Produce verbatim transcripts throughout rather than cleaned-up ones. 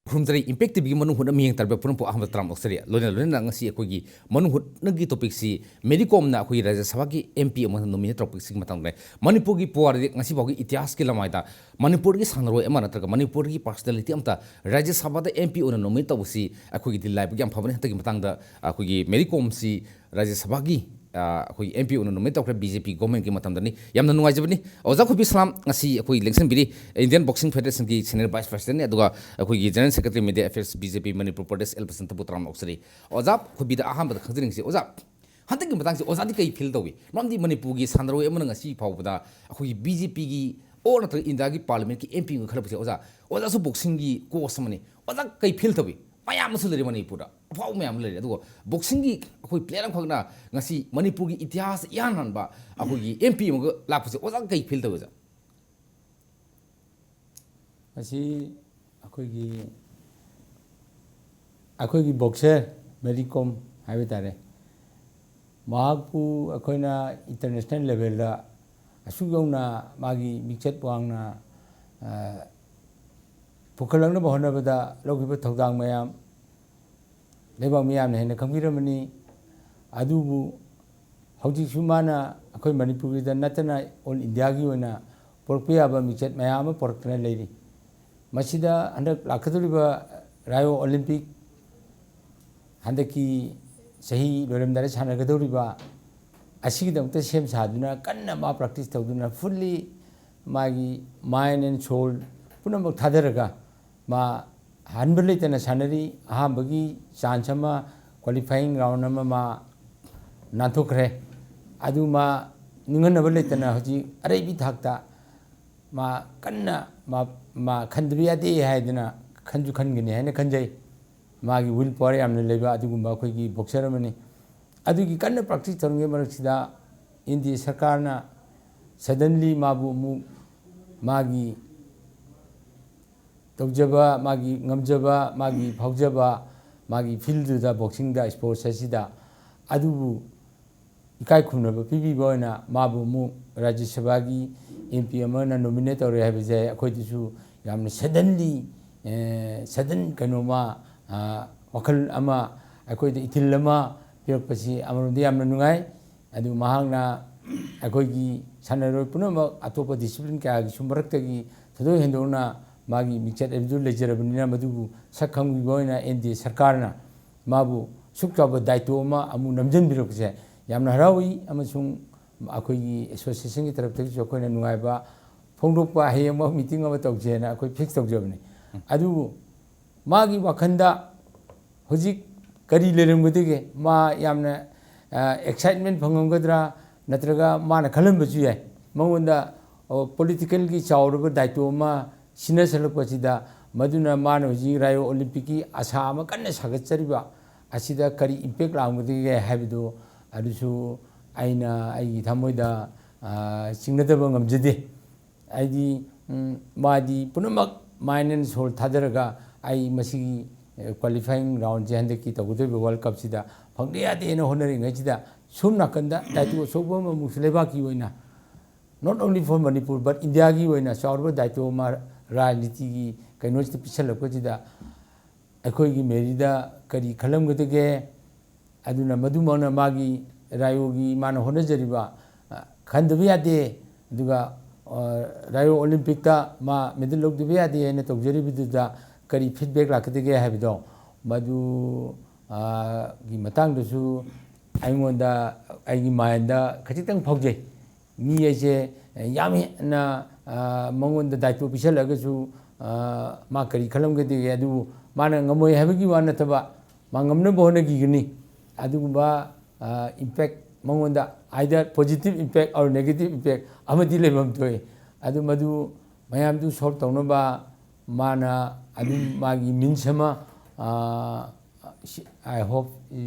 ꯈꯨꯔꯨꯝꯖꯔꯤ꯫ Impact ꯇꯤꯚꯤꯒꯤ ꯃꯅꯨꯡ ꯍꯨꯠꯅ ꯃꯤꯠꯌꯦꯡ ꯇꯥꯔꯕ ꯄꯨꯝꯅꯃꯛꯄꯨ ꯑꯍꯥꯟꯕꯗ ꯇꯔꯥꯝꯅ ꯑꯣꯛꯆꯔꯤ꯫ ꯂꯣꯏꯅ ꯂꯣꯏꯅꯅ ꯉꯁꯤ ꯑꯩꯈꯣꯏꯒꯤ ꯃꯅꯨꯡ ꯍꯨꯠꯅꯒꯤ ꯇꯣꯄꯤꯛꯁꯤ ꯃꯦꯔꯤ ꯀꯣꯝꯅ ꯑꯩꯈꯣꯏꯒꯤ ꯔꯥꯖ꯭ꯌ ꯁꯚꯥꯒꯤ ꯑꯦꯝ ꯄꯤ ꯑꯃ ꯅꯣꯃꯤꯅꯦꯠ ꯇꯧꯔꯛꯄꯁꯤꯒꯤ ꯃꯇꯥꯡꯗꯅꯦ꯫ ꯃꯅꯤꯄꯨꯔꯒꯤ ꯄꯨꯋꯥꯔꯤꯗ ꯉꯁꯤ ꯐꯥꯎꯒꯤ ꯏꯇꯤꯍꯥꯁꯀꯤ ꯂꯃꯥꯏꯗ ꯃꯅꯤꯄꯨꯔꯒꯤ ꯁꯥꯟꯅꯔꯣꯏ ꯑꯃ ꯅꯠꯇ꯭ꯔꯒ ꯃꯅꯤꯄꯨꯔꯒꯤ ꯄꯥꯔꯁꯣꯅꯦꯂꯤꯇꯤ ꯑꯃꯇ ꯔꯥꯖ꯭ꯌ ꯁꯚꯥꯗ ꯑꯦꯝ ꯄꯤ ꯑꯣꯏꯅ ꯅꯣꯃꯤꯅꯦꯠ ꯇꯧꯕꯁꯤ ꯑꯩꯈꯣꯏꯒꯤꯗꯤ ꯂꯥꯏꯕꯛ ꯌꯥꯝ ꯐꯕꯅꯤ꯫ ꯍꯟꯗꯛꯀꯤ ꯃꯇꯥꯡꯗ ꯑꯩꯈꯣꯏꯒꯤ ꯃꯦꯔꯤ ꯀꯣꯝꯁꯤ ꯔꯥꯖ꯭ꯌ ꯁꯚꯥꯒꯤ, ꯑ, ꯑꯩꯈꯣꯏꯒꯤ ꯑꯦꯝ ꯄꯤ ꯑꯣꯏꯅ ꯅꯣꯃꯤꯅꯦꯠ ꯇꯧꯈ꯭ꯔꯦ ꯕꯤ ꯖꯦ ꯄꯤ ꯒꯣꯔꯃꯦꯟꯒꯤ ꯃꯇꯝꯗꯅꯤ꯫ ꯌꯥꯝꯅ ꯅꯨꯡꯉꯥꯏꯖꯕꯅꯤ꯫ ꯑꯣꯖꯥ ꯈꯨꯕꯤ ꯁꯂꯥꯝ ꯉꯁꯤ ꯑꯩꯈꯣꯏ ꯂꯦꯡꯁꯤꯟꯕꯤꯔꯤ, ꯏꯟꯗꯤꯌꯟ ꯕꯣꯛꯁꯤꯡ ꯐꯦꯗꯔꯦꯁꯟꯒꯤ ꯁꯦꯅꯤꯌꯔ ꯚꯥꯏꯁ ꯄ꯭ꯔꯁꯤꯗꯦꯟꯠꯅꯤ, ꯑꯗꯨꯒ ꯑꯩꯈꯣꯏꯒꯤ general secretary media affairs B J P Manipur Pradesh L ꯄꯁꯟꯇꯕꯨ ꯇꯔꯥꯝꯅ ꯑꯣꯛꯆꯔꯤ꯫ ꯑꯣꯖꯥ ꯈꯨꯕꯤꯗ ꯑꯍꯥꯟꯕꯗ ꯈꯪꯖꯅꯤꯡꯁꯤ, ꯑꯣꯖꯥ, ꯍꯟꯗꯛꯀꯤ ꯃꯇꯥꯡꯁꯤ ꯑꯣꯖꯥꯗꯤ ꯀꯩ ꯐꯤꯜ ꯇꯧꯏ? ꯃꯔꯝꯗꯤ ꯃꯅꯤꯄꯨꯔꯒꯤ ꯁꯥꯟꯅꯔꯣꯏ ꯑꯃꯅ ꯉꯁꯤ ꯐꯥꯎꯕꯗ ꯑꯩꯈꯣꯏꯒꯤ ꯕꯤ ꯖꯦ ꯄꯤꯒꯤ ꯑꯣꯔ ꯅꯠꯇ꯭ꯔꯒ ꯏꯟꯗꯤꯌꯥꯒꯤ ꯄꯥꯔꯂꯤꯌꯥꯃꯦꯟꯠꯀꯤ ꯑꯦꯝ ꯄꯤ ꯑꯣꯏꯅ ꯈꯜꯂꯛꯄꯁꯦ, ꯑꯣꯖꯥ, ꯑꯣꯖꯥꯁꯨ ꯕꯣꯛꯁꯤꯡꯒꯤ ꯀꯣꯆ ꯑꯃꯅꯤ, ꯑꯣꯖꯥ ꯀꯩ ꯐꯤꯜ ꯇꯧꯏ? ꯃꯌꯥꯝ ꯑꯃꯁꯨ ꯂꯩꯔꯦ ꯃꯅꯤꯄꯨꯔꯗ, ꯑꯐꯥꯎꯕ ꯃꯌꯥꯝ ꯑꯃ ꯂꯩꯔꯦ, ꯑꯗꯨꯒ ꯕꯣꯛꯁꯤꯡꯒꯤ ꯑꯩꯈꯣꯏ ꯄ꯭ꯂꯦꯌꯔ ꯑꯃꯈꯛꯅ ꯉꯁꯤ ꯃꯅꯤꯄꯨꯔꯒꯤ ꯏꯇꯤꯍꯥꯁꯇ ꯏꯍꯥꯟ ꯍꯥꯟꯕ ꯑꯩꯈꯣꯏꯒꯤ ꯑꯦꯝ ꯄꯤ ꯑꯃꯒ ꯂꯥꯛꯄꯁꯦ ꯑꯣꯖꯥ ꯀꯩ ꯐꯤꯜ ꯇꯧꯏ, ꯑꯣꯖꯥ? ꯃꯁꯤ ꯑꯩꯈꯣꯏꯒꯤ, ꯑꯩꯈꯣꯏꯒꯤ ꯕꯣꯛꯁꯔ ꯃꯦꯔꯤ ꯀꯣꯝ ꯍꯥꯏꯕ ꯇꯥꯔꯦ, ꯃꯍꯥꯛꯄꯨ ꯑꯩꯈꯣꯏꯅ ꯏꯟꯇꯔꯅꯦꯁꯅꯦꯜ ꯂꯦꯚꯦꯜꯗ ꯑꯁꯨꯛ ꯌꯧꯅ ꯃꯥꯒꯤ ꯃꯤꯡꯆꯠ ꯋꯥꯡꯅ, ꯑ, ꯄꯨꯈꯠꯂꯛꯅꯕ ꯍꯣꯠꯅꯕꯗ ꯂꯧꯈꯤꯕ ꯊꯧꯗꯥꯡ ꯃꯌꯥꯝ ꯂꯩꯕꯥꯛ ꯃꯤꯌꯥꯝꯅ ꯍꯦꯟꯅ ꯈꯪꯕꯤꯔꯝꯃꯅꯤ꯫ ꯑꯗꯨꯕꯨ ꯍꯧꯖꯤꯛꯁꯨ ꯃꯥꯅ ꯑꯩꯈꯣꯏ ꯃꯅꯤꯄꯨꯔꯒꯤꯗ ꯅꯠꯇꯅ ꯑꯣꯜ ꯏꯟꯗꯤꯌꯥꯒꯤ ꯑꯣꯏꯅ ꯄꯨꯔꯛꯄ ꯌꯥꯕ ꯃꯤꯡꯆꯠ ꯃꯌꯥꯝ ꯑꯃ ꯄꯨꯔꯛꯇꯨꯅ ꯂꯩꯔꯤ꯫ ꯃꯁꯤꯗ ꯍꯟꯗꯛ ꯂꯥꯛꯀꯗꯧꯔꯤꯕ ꯔꯥꯏꯑꯣ ꯑꯣꯂꯤꯝꯄꯤꯛ, ꯍꯟꯗꯛꯀꯤ ꯆꯍꯤ ꯂꯣꯏꯔꯝꯗꯥꯏꯗ ꯁꯥꯟꯅꯒꯗꯧꯔꯤꯕ, ꯑꯁꯤꯒꯤꯗꯃꯛꯇ ꯁꯦꯝ ꯁꯥꯗꯨꯅ ꯀꯟꯅ ꯃꯥ ꯄ꯭ꯔꯦꯛꯇꯤꯁ ꯇꯧꯗꯨꯅ ꯐꯨꯜꯂꯤ ꯃꯥꯒꯤ mind and soul ꯄꯨꯝꯅꯃꯛ ꯊꯥꯗꯔꯒ ꯃꯥ ꯍꯟꯕ ꯂꯩꯇꯅ ꯁꯥꯟꯅꯔꯤ꯫ ꯑꯍꯥꯟꯕꯒꯤ ꯆꯥꯟꯁ ꯑꯃ, ꯀ꯭ꯋꯥꯂꯤꯐꯥꯏꯌꯤꯡ ꯔꯥꯎꯟ ꯑꯃ ꯃꯥ ꯅꯥꯟꯊꯣꯛꯈ꯭ꯔꯦ꯫ ꯑꯗꯨ ꯃꯥ ꯅꯤꯡꯍꯟꯅꯕ ꯂꯩꯇꯅ ꯍꯧꯖꯤꯛ ꯑꯔꯩꯕꯤ ꯊꯥꯛꯇ ꯃꯥ ꯀꯟꯅ ꯃꯥ, ꯃꯥ ꯈꯟꯗꯕ ꯌꯥꯗꯦ ꯍꯥꯏꯗꯅ ꯈꯟꯁꯨ ꯈꯟꯒꯅꯤ ꯍꯥꯏꯅ ꯈꯟꯖꯩ꯫ ꯃꯥꯒꯤ ꯋꯤꯜ ꯄꯋꯥꯔ ꯌꯥꯝꯅ ꯂꯩꯕ ꯑꯗꯨꯒꯨꯝꯕ ꯑꯩꯈꯣꯏꯒꯤ ꯕꯣꯛꯁꯔ ꯑꯃꯅꯤ꯫ ꯑꯗꯨꯒꯤ ꯀꯟꯅ ꯄ꯭ꯔꯦꯛꯇꯤꯁ ꯇꯧꯔꯤꯉꯩ ꯃꯔꯛꯁꯤꯗ ꯏꯟꯗꯤꯌꯥ ꯁꯔꯀꯥꯔꯅ ꯁꯗꯟꯂꯤ ꯃꯥꯕꯨ ꯑꯃꯨꯛ ꯃꯥꯒꯤ ꯇꯧꯖꯕ, ꯃꯥꯒꯤ ꯉꯝꯖꯕ, ꯃꯥꯒꯤ ꯐꯥꯎꯖꯕ, ꯃꯥꯒꯤ ꯐꯤꯜꯗꯨꯗ, ꯕꯣꯛꯁꯤꯡꯗ, ꯁ꯭ꯄꯣꯔꯠꯁ ꯑꯁꯤꯗ ꯑꯗꯨꯕꯨ ꯏꯀꯥꯏ ꯈꯨꯝꯅꯕ ꯄꯤꯕꯤꯕ ꯑꯣꯏꯅ ꯃꯥꯕꯨ ꯑꯃꯨꯛ ꯔꯥꯖ꯭ꯌ ꯁꯚꯥꯒꯤ ꯑꯦꯝ ꯄꯤ ꯑꯃꯅ ꯅꯣꯃꯤꯅꯦꯠ ꯇꯧꯔꯦ ꯍꯥꯏꯕꯁꯦ ꯑꯩꯈꯣꯏꯗꯁꯨ ꯌꯥꯝꯅ ꯁꯗꯟꯂꯤ ꯁꯗꯟ ꯀꯩꯅꯣꯃ, ꯋꯥꯈꯜ ꯑꯃ, ꯑꯩꯈꯣꯏꯗ ꯏꯊꯤꯜ ꯑꯃ ꯄꯤꯔꯛꯄꯁꯤ ꯑꯃꯔꯣꯝꯗ ꯌꯥꯝꯅ ꯅꯨꯡꯉꯥꯏ꯫ ꯑꯗꯨ ꯃꯍꯥꯛꯅ ꯑꯩꯈꯣꯏꯒꯤ ꯁꯥꯟꯅꯔꯣꯏ ꯄꯨꯝꯅꯃꯛ ꯑꯇꯣꯞꯄ ꯗꯤꯁꯤꯄ꯭ꯂꯤꯟ ꯀꯌꯥꯒꯤꯁꯨ ꯃꯔꯛꯇꯒꯤ ꯊꯣꯏꯗꯣꯛ ꯍꯦꯟꯗꯣꯛꯅ ꯃꯥꯒꯤ ꯃꯤꯡꯆꯠ ꯍꯥꯏꯕꯗꯨ ꯂꯩꯖꯔꯕꯅꯤꯅ, ꯃꯗꯨꯕꯨ ꯁꯛ ꯈꯪꯕꯤꯕ ꯑꯣꯏꯅ ꯑꯦꯟ ꯗꯤ ꯑꯦ ꯁꯔꯀꯥꯔꯅ ꯃꯥꯕꯨ ꯁꯨꯛ ꯆꯥꯎꯕ ꯗꯥꯏꯇꯣ ꯑꯃ ꯑꯃꯨꯛ ꯅꯝꯁꯤꯟꯕꯤꯔꯛꯄꯁꯦ ꯌꯥꯝꯅ ꯍꯔꯥꯎꯏ꯫ ꯑꯃꯁꯨꯡ ꯑꯩꯈꯣꯏꯒꯤ ꯑꯦꯁꯣꯁꯤꯌꯦꯁꯟꯒꯤ ꯇꯔꯞꯇꯒꯤꯁꯨ ꯑꯩꯈꯣꯏꯅ ꯅꯨꯡꯉꯥꯏꯕ ꯐꯣꯡꯗꯣꯛꯄ, ꯍꯌꯦꯡꯃꯛ ꯃꯤꯇꯤꯡ ꯑꯃ ꯇꯧꯁꯦꯅ ꯑꯩꯈꯣꯏ ꯐꯤꯛꯁ ꯇꯧꯖꯕꯅꯤ꯫ ꯑꯗꯨꯕꯨ ꯃꯥꯒꯤ ꯋꯥꯈꯜꯗ ꯍꯧꯖꯤꯛ ꯀꯔꯤ ꯂꯩꯔꯝꯒꯗꯒꯦ? ꯃꯥ ꯌꯥꯝꯅ ꯑꯦꯛꯁꯥꯏꯠꯃꯦꯟ ꯐꯪꯉꯝꯒꯗ꯭ꯔꯥ? ꯅꯠꯇ꯭ꯔꯒ ꯃꯥꯅ ꯈꯜꯂꯝꯕꯁꯨ ꯌꯥꯏ, ꯃꯉꯣꯟꯗ ꯄꯣꯂꯤꯇꯤꯀꯦꯜꯒꯤ ꯆꯥꯎꯔꯕ ꯗꯥꯏꯇꯣ ꯑꯃ ꯁꯤꯟꯅꯁꯜꯂꯛꯄꯁꯤꯗ, ꯃꯗꯨꯅ ꯃꯥꯅ ꯍꯧꯖꯤꯛ ꯔꯥꯏꯑꯣ ꯑꯣꯂꯤꯝꯄꯤꯛꯀꯤ ꯑꯁꯥ ꯑꯃ ꯀꯟꯅ ꯁꯥꯒꯠꯆꯔꯤꯕ ꯑꯁꯤꯗ ꯀꯔꯤ ꯏꯝꯄꯦꯛ ꯂꯥꯛꯑꯝꯒꯗꯒꯦ ꯍꯥꯏꯕꯗꯨ, ꯑꯗꯨꯁꯨ ꯑꯩꯅ ꯑꯩꯒꯤ ꯊꯃꯣꯏꯗ ꯆꯤꯡꯅꯗꯕ ꯉꯝꯖꯗꯦ꯫ ꯍꯥꯏꯗꯤ ꯃꯥꯗꯤ ꯄꯨꯝꯅꯃꯛ mind and soul ꯊꯥꯗꯔꯒ ꯑꯩ ꯃꯁꯤꯒꯤ ꯀ꯭ꯋꯥꯂꯤꯐꯥꯏꯌꯤꯡ ꯔꯥꯎꯟꯁꯦ ꯍꯟꯗꯛꯀꯤ ꯇꯧꯒꯗꯧꯔꯤꯕ ꯋꯥꯔꯜ ꯀꯞꯁꯤꯗ ꯐꯪꯗ ꯌꯥꯗꯦꯅ ꯍꯣꯠꯅꯔꯤꯉꯩꯁꯤꯗ, ꯁꯣꯝ ꯅꯥꯀꯟꯗ ꯗꯥꯏꯇꯣ ꯑꯆꯧꯕ ꯑꯃꯃꯨꯛꯁꯨ ꯂꯩꯕꯥꯛꯀꯤ ꯑꯣꯏꯅ, not only for Manipur but ꯏꯟꯗꯤꯌꯥꯒꯤ ꯑꯣꯏꯅ ꯆꯥꯎꯔꯕ ꯗꯥꯏꯇꯣ ꯑꯃ ꯔꯥꯖꯅꯤꯇꯤꯒꯤ ꯀꯩꯅꯣꯁꯤꯗ ꯄꯤꯁꯜꯂꯛꯄꯁꯤꯗ ꯑꯩꯈꯣꯏꯒꯤ ꯃꯦꯔꯤꯗ ꯀꯔꯤ ꯈꯜꯂꯝꯒꯗꯒꯦ? ꯑꯗꯨꯅ ꯃꯗꯨꯃꯛꯅ ꯃꯥꯒꯤ ꯔꯥꯏꯑꯣꯒꯤ ꯃꯥꯅ ꯍꯣꯠꯅꯖꯔꯤꯕ, ꯈꯟꯗꯕ ꯌꯥꯗꯦ꯫ ꯑꯗꯨꯒ ꯔꯥꯏꯑꯣ ꯑꯣꯂꯤꯝꯄꯤꯛꯇ ꯃꯥ ꯃꯦꯗꯜ ꯂꯧꯗꯕ ꯌꯥꯗꯦ ꯍꯥꯏꯅ ꯇꯧꯖꯔꯤꯕꯗꯨꯗ ꯀꯔꯤ ꯐꯤꯗꯕꯦꯛ ꯂꯥꯛꯀꯗꯒꯦ ꯍꯥꯏꯕꯗꯣ, ꯃꯗꯨ ꯒꯤ ꯃꯇꯥꯡꯗꯁꯨ ꯑꯩꯉꯣꯟꯗ, ꯑꯩꯒꯤ ꯃꯥꯏꯟꯗ ꯈꯖꯤꯛꯇꯪ ꯐꯥꯎꯖꯩ꯫ ꯃꯤ ꯍꯥꯏꯁꯦ ꯌꯥꯝ ꯍꯦꯟꯅ ꯃꯉꯣꯟꯗ ꯗꯥꯏꯇꯣ ꯄꯤꯁꯜꯂꯒꯁꯨ ꯃꯥ ꯀꯔꯤ ꯈꯜꯂꯝꯒꯗꯒꯦ? ꯑꯗꯨꯕꯨ ꯃꯥꯅ ꯉꯝꯃꯣꯏ ꯍꯥꯏꯕꯒꯤ ꯋꯥ ꯅꯠꯇꯕ, ꯃꯥ ꯉꯝꯅꯕ ꯍꯣꯠꯅꯈꯤꯒꯅꯤ꯫ ꯑꯗꯨꯒꯨꯝꯕ ꯏꯝꯄꯦꯛ ꯃꯉꯣꯟꯗ, either positive impact or negative impact ꯑꯃꯗꯤ ꯂꯩꯐꯝ ꯊꯣꯛꯏ꯫ ꯑꯗꯨ ꯃꯗꯨ ꯃꯌꯥꯝꯗꯨ ꯁꯣꯜꯕ ꯇꯧꯅꯕ ꯃꯥꯅ ꯑꯗꯨꯝ ꯃꯥꯒꯤ ꯃꯤꯟꯁ ꯑꯃ, I hope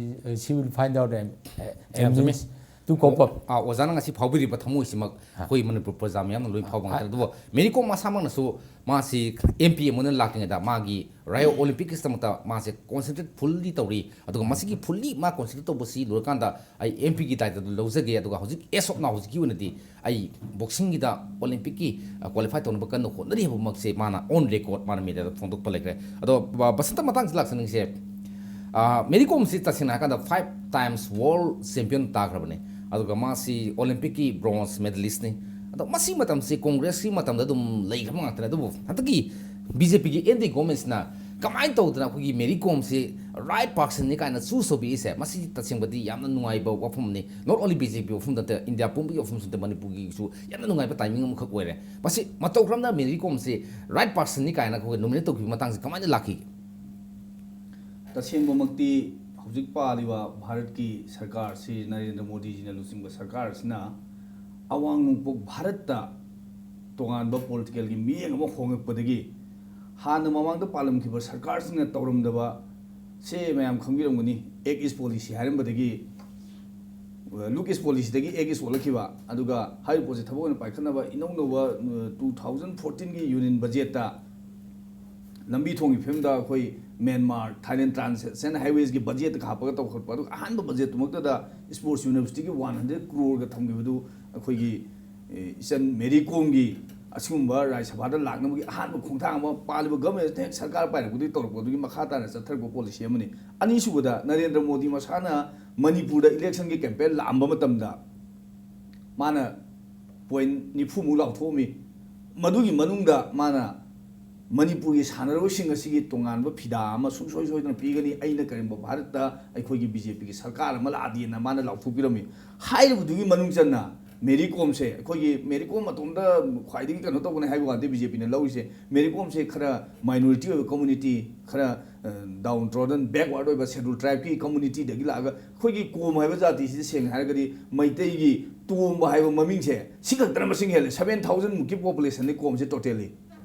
she will find out a means꯫ ꯇꯨ ꯀꯣꯄꯝ꯫ ꯑꯥ, ꯑꯣꯖꯥꯅ ꯉꯁꯤ ꯐꯥꯎꯕꯤꯔꯤꯕ ꯊꯃꯣꯏꯁꯤꯃꯛ ꯑꯩꯈꯣꯏ ꯃꯅꯤꯄꯨꯔ ꯄ꯭ꯔꯖꯥ ꯃꯌꯥꯝꯅ ꯂꯣꯏ ꯐꯥꯎꯕ ꯉꯥꯛꯇꯅꯤ꯫ ꯑꯗꯨꯕꯨ ꯃꯦꯔꯤ ꯀꯣꯝ ꯃꯁꯥꯃꯛꯅꯁꯨ ꯃꯥꯁꯤ ꯑꯦꯝ ꯄꯤ ꯑꯃ ꯑꯣꯏꯅ ꯂꯥꯛꯇ꯭ꯔꯤꯉꯩꯗ ꯃꯥꯒꯤ ꯔꯥꯏꯑꯣ ꯑꯣꯂꯤꯝꯄꯤꯛꯀꯤꯁꯤꯗꯃꯛꯇ ꯃꯥꯁꯦ ꯀꯣꯟꯁꯦꯟꯇ꯭ꯔꯦꯠ ꯐꯨꯜꯂꯤ ꯇꯧꯔꯤ꯫ ꯑꯗꯨꯒ ꯃꯁꯤꯒꯤ ꯐꯨꯜꯂꯤ ꯃꯥ ꯀꯣꯟꯁꯦꯟꯇ꯭ꯔꯦꯠ ꯇꯧꯕꯁꯤ ꯂꯣꯏꯔꯀꯥꯟꯗ ꯑꯩ ꯑꯦꯝ ꯄꯤꯒꯤ ꯗꯥꯏꯇꯗꯨ ꯂꯧꯖꯒꯦ꯫ ꯑꯗꯨꯒ ꯍꯧꯖꯤꯛ ꯑꯦꯁ ꯑꯣꯐ ꯅꯥꯎ ꯍꯧꯖꯤꯛꯀꯤ ꯑꯣꯏꯅꯗꯤ ꯑꯩ ꯕꯣꯛꯁꯤꯡꯒꯤꯗ ꯑꯣꯂꯤꯝꯄꯤꯛꯀꯤ, ꯑ, ꯀ꯭ꯋꯥꯂꯤꯐꯥꯏ ꯇꯧꯅꯕ ꯀꯟꯅ ꯍꯣꯠꯅꯔꯤ ꯍꯥꯏꯕꯃꯛꯁꯦ ꯃꯥꯅ ꯑꯣꯟ ꯔꯦꯀꯣꯔꯗ ꯃꯥꯅ ꯃꯦꯗꯤꯌꯥꯗ ꯐꯣꯡꯗꯣꯛꯄ ꯂꯩꯈ꯭ꯔꯦ꯫ ꯑꯗꯣ, ꯑ, ꯕꯁꯟꯇ ꯃꯇꯥꯡꯁꯤꯗ ꯂꯥꯛꯆꯅꯤꯡꯁꯦ, ꯑ, ꯃꯦꯔꯤ ꯀꯣꯝꯁꯤ ꯇꯁꯦꯡꯅ ꯍꯥꯏꯔꯀꯥꯟꯗ ꯐꯥꯏꯚ ꯇꯥꯏꯝꯁ ꯋꯥꯔꯜ ꯆꯦꯝꯄꯤꯌꯟ ꯇꯥꯈ꯭ꯔꯕꯅꯤ꯫ ꯑꯗꯨꯒ ꯃꯥꯁꯤ ꯑꯣꯂꯤꯝꯄꯤꯛꯀꯤ ꯕ꯭ꯔꯣꯟꯖ ꯃꯦꯗꯂꯤꯁꯅꯤ꯫ ꯑꯗꯣ ꯃꯁꯤ ꯃꯇꯝꯁꯤ ꯀꯣꯡꯒ꯭ꯔꯦꯁꯀꯤ ꯃꯇꯝꯗ ꯑꯗꯨꯝ ꯂꯩꯈ꯭ꯔꯕ ꯉꯥꯛꯇꯅꯤ꯫ ꯑꯗꯨꯕꯨ ꯍꯟꯗꯛꯀꯤ ꯕꯤ ꯖꯦ ꯄꯤꯒꯤ ꯑꯦꯟ ꯗꯤ ꯒꯣꯔꯃꯦꯟꯁꯤꯅ ꯀꯃꯥꯏꯅ ꯇꯧꯗꯅ ꯑꯩꯈꯣꯏꯒꯤ ꯃꯦꯔꯤ ꯀꯣꯝꯁꯤ ꯔꯥꯏꯠ ꯄꯥꯔꯁꯟꯅꯤ ꯀꯥꯏꯅ ꯆꯨꯁ ꯇꯧꯕꯤꯔꯤꯁꯦ, ꯃꯁꯤ ꯇꯁꯦꯡꯕꯗꯤ ꯌꯥꯝꯅ ꯅꯨꯡꯉꯥꯏꯕ ꯋꯥꯐꯝꯅꯤ꯫ ꯅꯣꯠ ꯑꯣꯟꯂꯤ ꯕꯤ ꯖꯦ ꯄꯤ ꯋꯥꯐꯝꯗ ꯅꯠꯇꯦ, ꯏꯟꯗꯤꯌꯥ ꯄꯨꯝꯕꯒꯤ ꯋꯥꯐꯝꯁꯨ ꯅꯠꯇꯦ, ꯃꯅꯤꯄꯨꯔꯒꯤꯁꯨ ꯌꯥꯝꯅ ꯅꯨꯡꯉꯥꯏꯕ ꯇꯥꯏꯃꯤꯡ ꯑꯃꯈꯛ ꯑꯣꯏꯔꯦ꯫ ꯃꯁꯤ ꯃꯇꯧ ꯀꯔꯝꯅ ꯃꯦꯔꯤ ꯀꯣꯝꯁꯤ ꯔꯥꯏꯠ ꯄꯥꯔꯁꯟꯅꯤ ꯀꯥꯏꯅ ꯑꯩꯈꯣꯏ ꯅꯣꯃꯤꯅꯦꯠ ꯇꯧꯈꯤꯕ ꯃꯇꯥꯡꯁꯤ ꯀꯃꯥꯏꯅ ꯂꯥꯛꯈꯤꯒꯦ? ꯇꯁꯦꯡꯕꯃꯛꯇꯤ ꯍꯧꯖꯤꯛ ꯄꯥꯜꯂꯤꯕ ꯚꯥꯔꯠꯀꯤ ꯁꯔꯀꯥꯔꯁꯤ, ꯅꯔꯦꯟꯗ꯭ꯔ ꯃꯣꯗꯤꯖꯤꯅ ꯂꯨꯆꯤꯡꯕ ꯁꯔꯀꯥꯔꯁꯤꯅ ꯑꯋꯥꯡ ꯅꯣꯡꯄꯣꯛ ꯚꯥꯔꯠꯇ ꯇꯣꯉꯥꯟꯕ ꯄꯣꯂꯤꯇꯤꯀꯦꯜꯒꯤ ꯃꯤꯠꯌꯦꯡ ꯑꯃ ꯍꯣꯡꯂꯛꯄꯗꯒꯤ, ꯍꯥꯟꯅ ꯃꯃꯥꯡꯗ ꯄꯥꯜꯂꯝꯈꯤꯕ ꯁꯔꯀꯥꯔꯁꯤꯡꯅ ꯇꯧꯔꯝꯗꯕ, ꯁꯦ ꯃꯌꯥꯝ ꯈꯪꯕꯤꯔꯝꯒꯅꯤ, ꯑꯦꯛ ꯏꯁ ꯄꯣꯂꯤꯁꯤ ꯍꯥꯏꯔꯝꯕꯗꯒꯤ, ꯂꯨꯛ ꯏꯁ ꯄꯣꯂꯤꯁꯤꯗꯒꯤ ꯑꯦꯛ ꯏꯁ ꯑꯣꯜꯂꯛꯈꯤꯕ꯫ ꯑꯗꯨꯒ ꯍꯥꯏꯔꯤꯕ ꯄꯣꯠꯁꯦ ꯊꯕꯛ ꯑꯣꯏꯅ ꯄꯥꯏꯈꯠꯅꯕ ꯏꯅꯧ ꯅꯧꯕ, ꯑ, ꯇꯨ ꯊꯥꯎꯖꯟ ꯐꯣꯔꯇꯤꯟꯒꯤ ꯌꯨꯅꯤꯌꯟ ꯕꯖꯦꯠꯇ ꯂꯝꯕꯤ ꯊꯣꯡꯒꯤ ꯐꯤꯕꯝꯗ ꯑꯩꯈꯣꯏ ꯃ꯭ꯌꯥꯟꯃꯥꯔ ꯊꯥꯏꯂꯦꯟ ꯇ꯭ꯔꯥꯟꯁ ꯅꯦꯁꯅꯦꯜ ꯍꯥꯏꯋꯦꯁꯀꯤ ꯕꯖꯦꯠꯇ ꯍꯥꯞꯄꯒ ꯇꯧꯈꯠꯄ, ꯑꯗꯨꯒ ꯑꯍꯥꯟꯕ ꯕꯖꯦꯠꯇꯨꯃꯛꯇꯗ ꯏꯁꯄꯣꯔꯠꯁ ꯌꯨꯅꯤꯚꯔꯁꯤꯇꯤꯒꯤ ꯋꯥꯟ ꯍꯟꯗ꯭ꯔꯦꯠ ꯀ꯭ꯔꯣꯔꯒ ꯊꯝꯈꯤꯕꯗꯨ ꯑꯩꯈꯣꯏꯒꯤ, ꯑꯦ, ꯏꯆꯟ ꯃꯦꯔꯤ ꯀꯣꯝꯒꯤ ꯑꯁꯤꯒꯨꯝꯕ ꯔꯥꯖ꯭ꯌ ꯁꯚꯥꯗ ꯂꯥꯛꯅꯕꯒꯤ ꯑꯍꯥꯟꯕ ꯈꯣꯡꯊꯥꯡ ꯑꯃ ꯄꯥꯜꯂꯤꯕ ꯒꯚꯔꯟꯃꯦꯟꯠ ꯍꯦꯛ ꯁꯔꯀꯥꯔ ꯄꯥꯏꯔꯛꯄꯗꯒꯤ ꯇꯧꯔꯛꯄ, ꯑꯗꯨꯒꯤ ꯃꯈꯥ ꯇꯥꯅ ꯆꯠꯊꯔꯛꯄ ꯄꯣꯂꯤꯁꯤ ꯑꯃꯅꯤ꯫ ꯑꯅꯤꯁꯨꯕꯗ, ꯅꯔꯦꯟꯗ꯭ꯔ ꯃꯣꯗꯤ ꯃꯁꯥꯅ ꯃꯅꯤꯄꯨꯔꯗ ꯏꯂꯦꯛꯁꯟꯒꯤ ꯀꯦꯝꯄꯦꯟ ꯂꯥꯛꯑꯝꯕ ꯃꯇꯝꯗ ꯃꯥꯅ ꯄꯣꯏꯟꯠ ꯅꯤꯐꯨꯃꯨꯛ ꯂꯥꯎꯊꯣꯛꯑꯝꯃꯤ꯫ ꯃꯗꯨꯒꯤ ꯃꯅꯨꯡꯗ ꯃꯥꯅ ꯃꯅꯤꯄꯨꯔꯒꯤ ꯁꯥꯟꯅꯔꯣꯏꯁꯤꯡ ꯑꯁꯤꯒꯤ ꯇꯣꯉꯥꯟꯕ ꯐꯤꯗꯥ ꯑꯃ ꯁꯨꯡꯁꯣꯏ ꯁꯣꯏꯗꯅ ꯄꯤꯒꯅꯤ, ꯑꯩꯅ ꯀꯔꯤꯒꯨꯝꯕ ꯚꯥꯔꯠꯇ ꯑꯩꯈꯣꯏꯒꯤ ꯕꯤ ꯖꯦ ꯄꯤꯒꯤ ꯁꯔꯀꯥꯔ ꯑꯃ ꯂꯥꯛꯑꯗꯤꯅ ꯃꯥꯅ ꯂꯥꯎꯊꯣꯛꯄꯤꯔꯝꯃꯤ꯫ ꯍꯥꯏꯔꯤꯕꯗꯨꯒꯤ ꯃꯅꯨꯡ ꯆꯟꯅ ꯃꯦꯔꯤ ꯀꯣꯝꯁꯦ, ꯑꯩꯈꯣꯏꯒꯤ ꯃꯦꯔꯤ ꯀꯣꯝ ꯃꯇꯣꯝꯗ ꯈ꯭ꯋꯥꯏꯗꯒꯤ ꯀꯩꯅꯣ ꯇꯧꯕꯅꯦ ꯍꯥꯏꯕ ꯋꯥꯗꯤ ꯕꯤ ꯖꯦ ꯄꯤꯅ ꯂꯧꯔꯤꯁꯦ꯫ ꯃꯦꯔꯤ ꯀꯣꯝꯁꯦ ꯈꯔ ꯃꯥꯏꯅꯣꯔꯤꯇꯤ ꯑꯣꯏꯕ ꯀꯝꯃꯨꯅꯤꯇꯤ, ꯈꯔ, ꯑ, ꯗꯥꯎꯟ ꯇ꯭ꯔꯣꯗꯟ, ꯕꯦꯛꯋꯥꯔꯗ ꯑꯣꯏꯕ ꯁꯦꯗꯨꯜ ꯇ꯭ꯔꯥꯏꯕꯀꯤ ꯀꯝꯃꯨꯅꯤꯇꯤꯗꯒꯤ ꯂꯥꯛꯑꯒ, ꯑꯩꯈꯣꯏꯒꯤ ꯀꯣꯝ ꯍꯥꯏꯕ ꯖꯥꯇꯤꯁꯤꯗꯤ ꯁꯦꯡꯅ ꯍꯥꯏꯔꯒꯗꯤ ꯃꯩꯇꯩꯒꯤ ꯇꯣꯝꯕ ꯍꯥꯏꯕ ꯃꯃꯤꯡꯁꯦ ꯁꯤ ꯈꯛꯇꯅ ꯃꯁꯤꯡ ꯍꯦꯜꯂꯦ꯫ ꯁꯚꯦꯟ ꯊꯥꯎꯖꯟ ꯃꯨꯛꯀꯤ ꯄꯣꯄꯨꯂꯦꯁꯟꯅꯤ ꯀꯣꯝꯁꯦ ꯇꯣꯇꯦꯜꯂꯤ꯫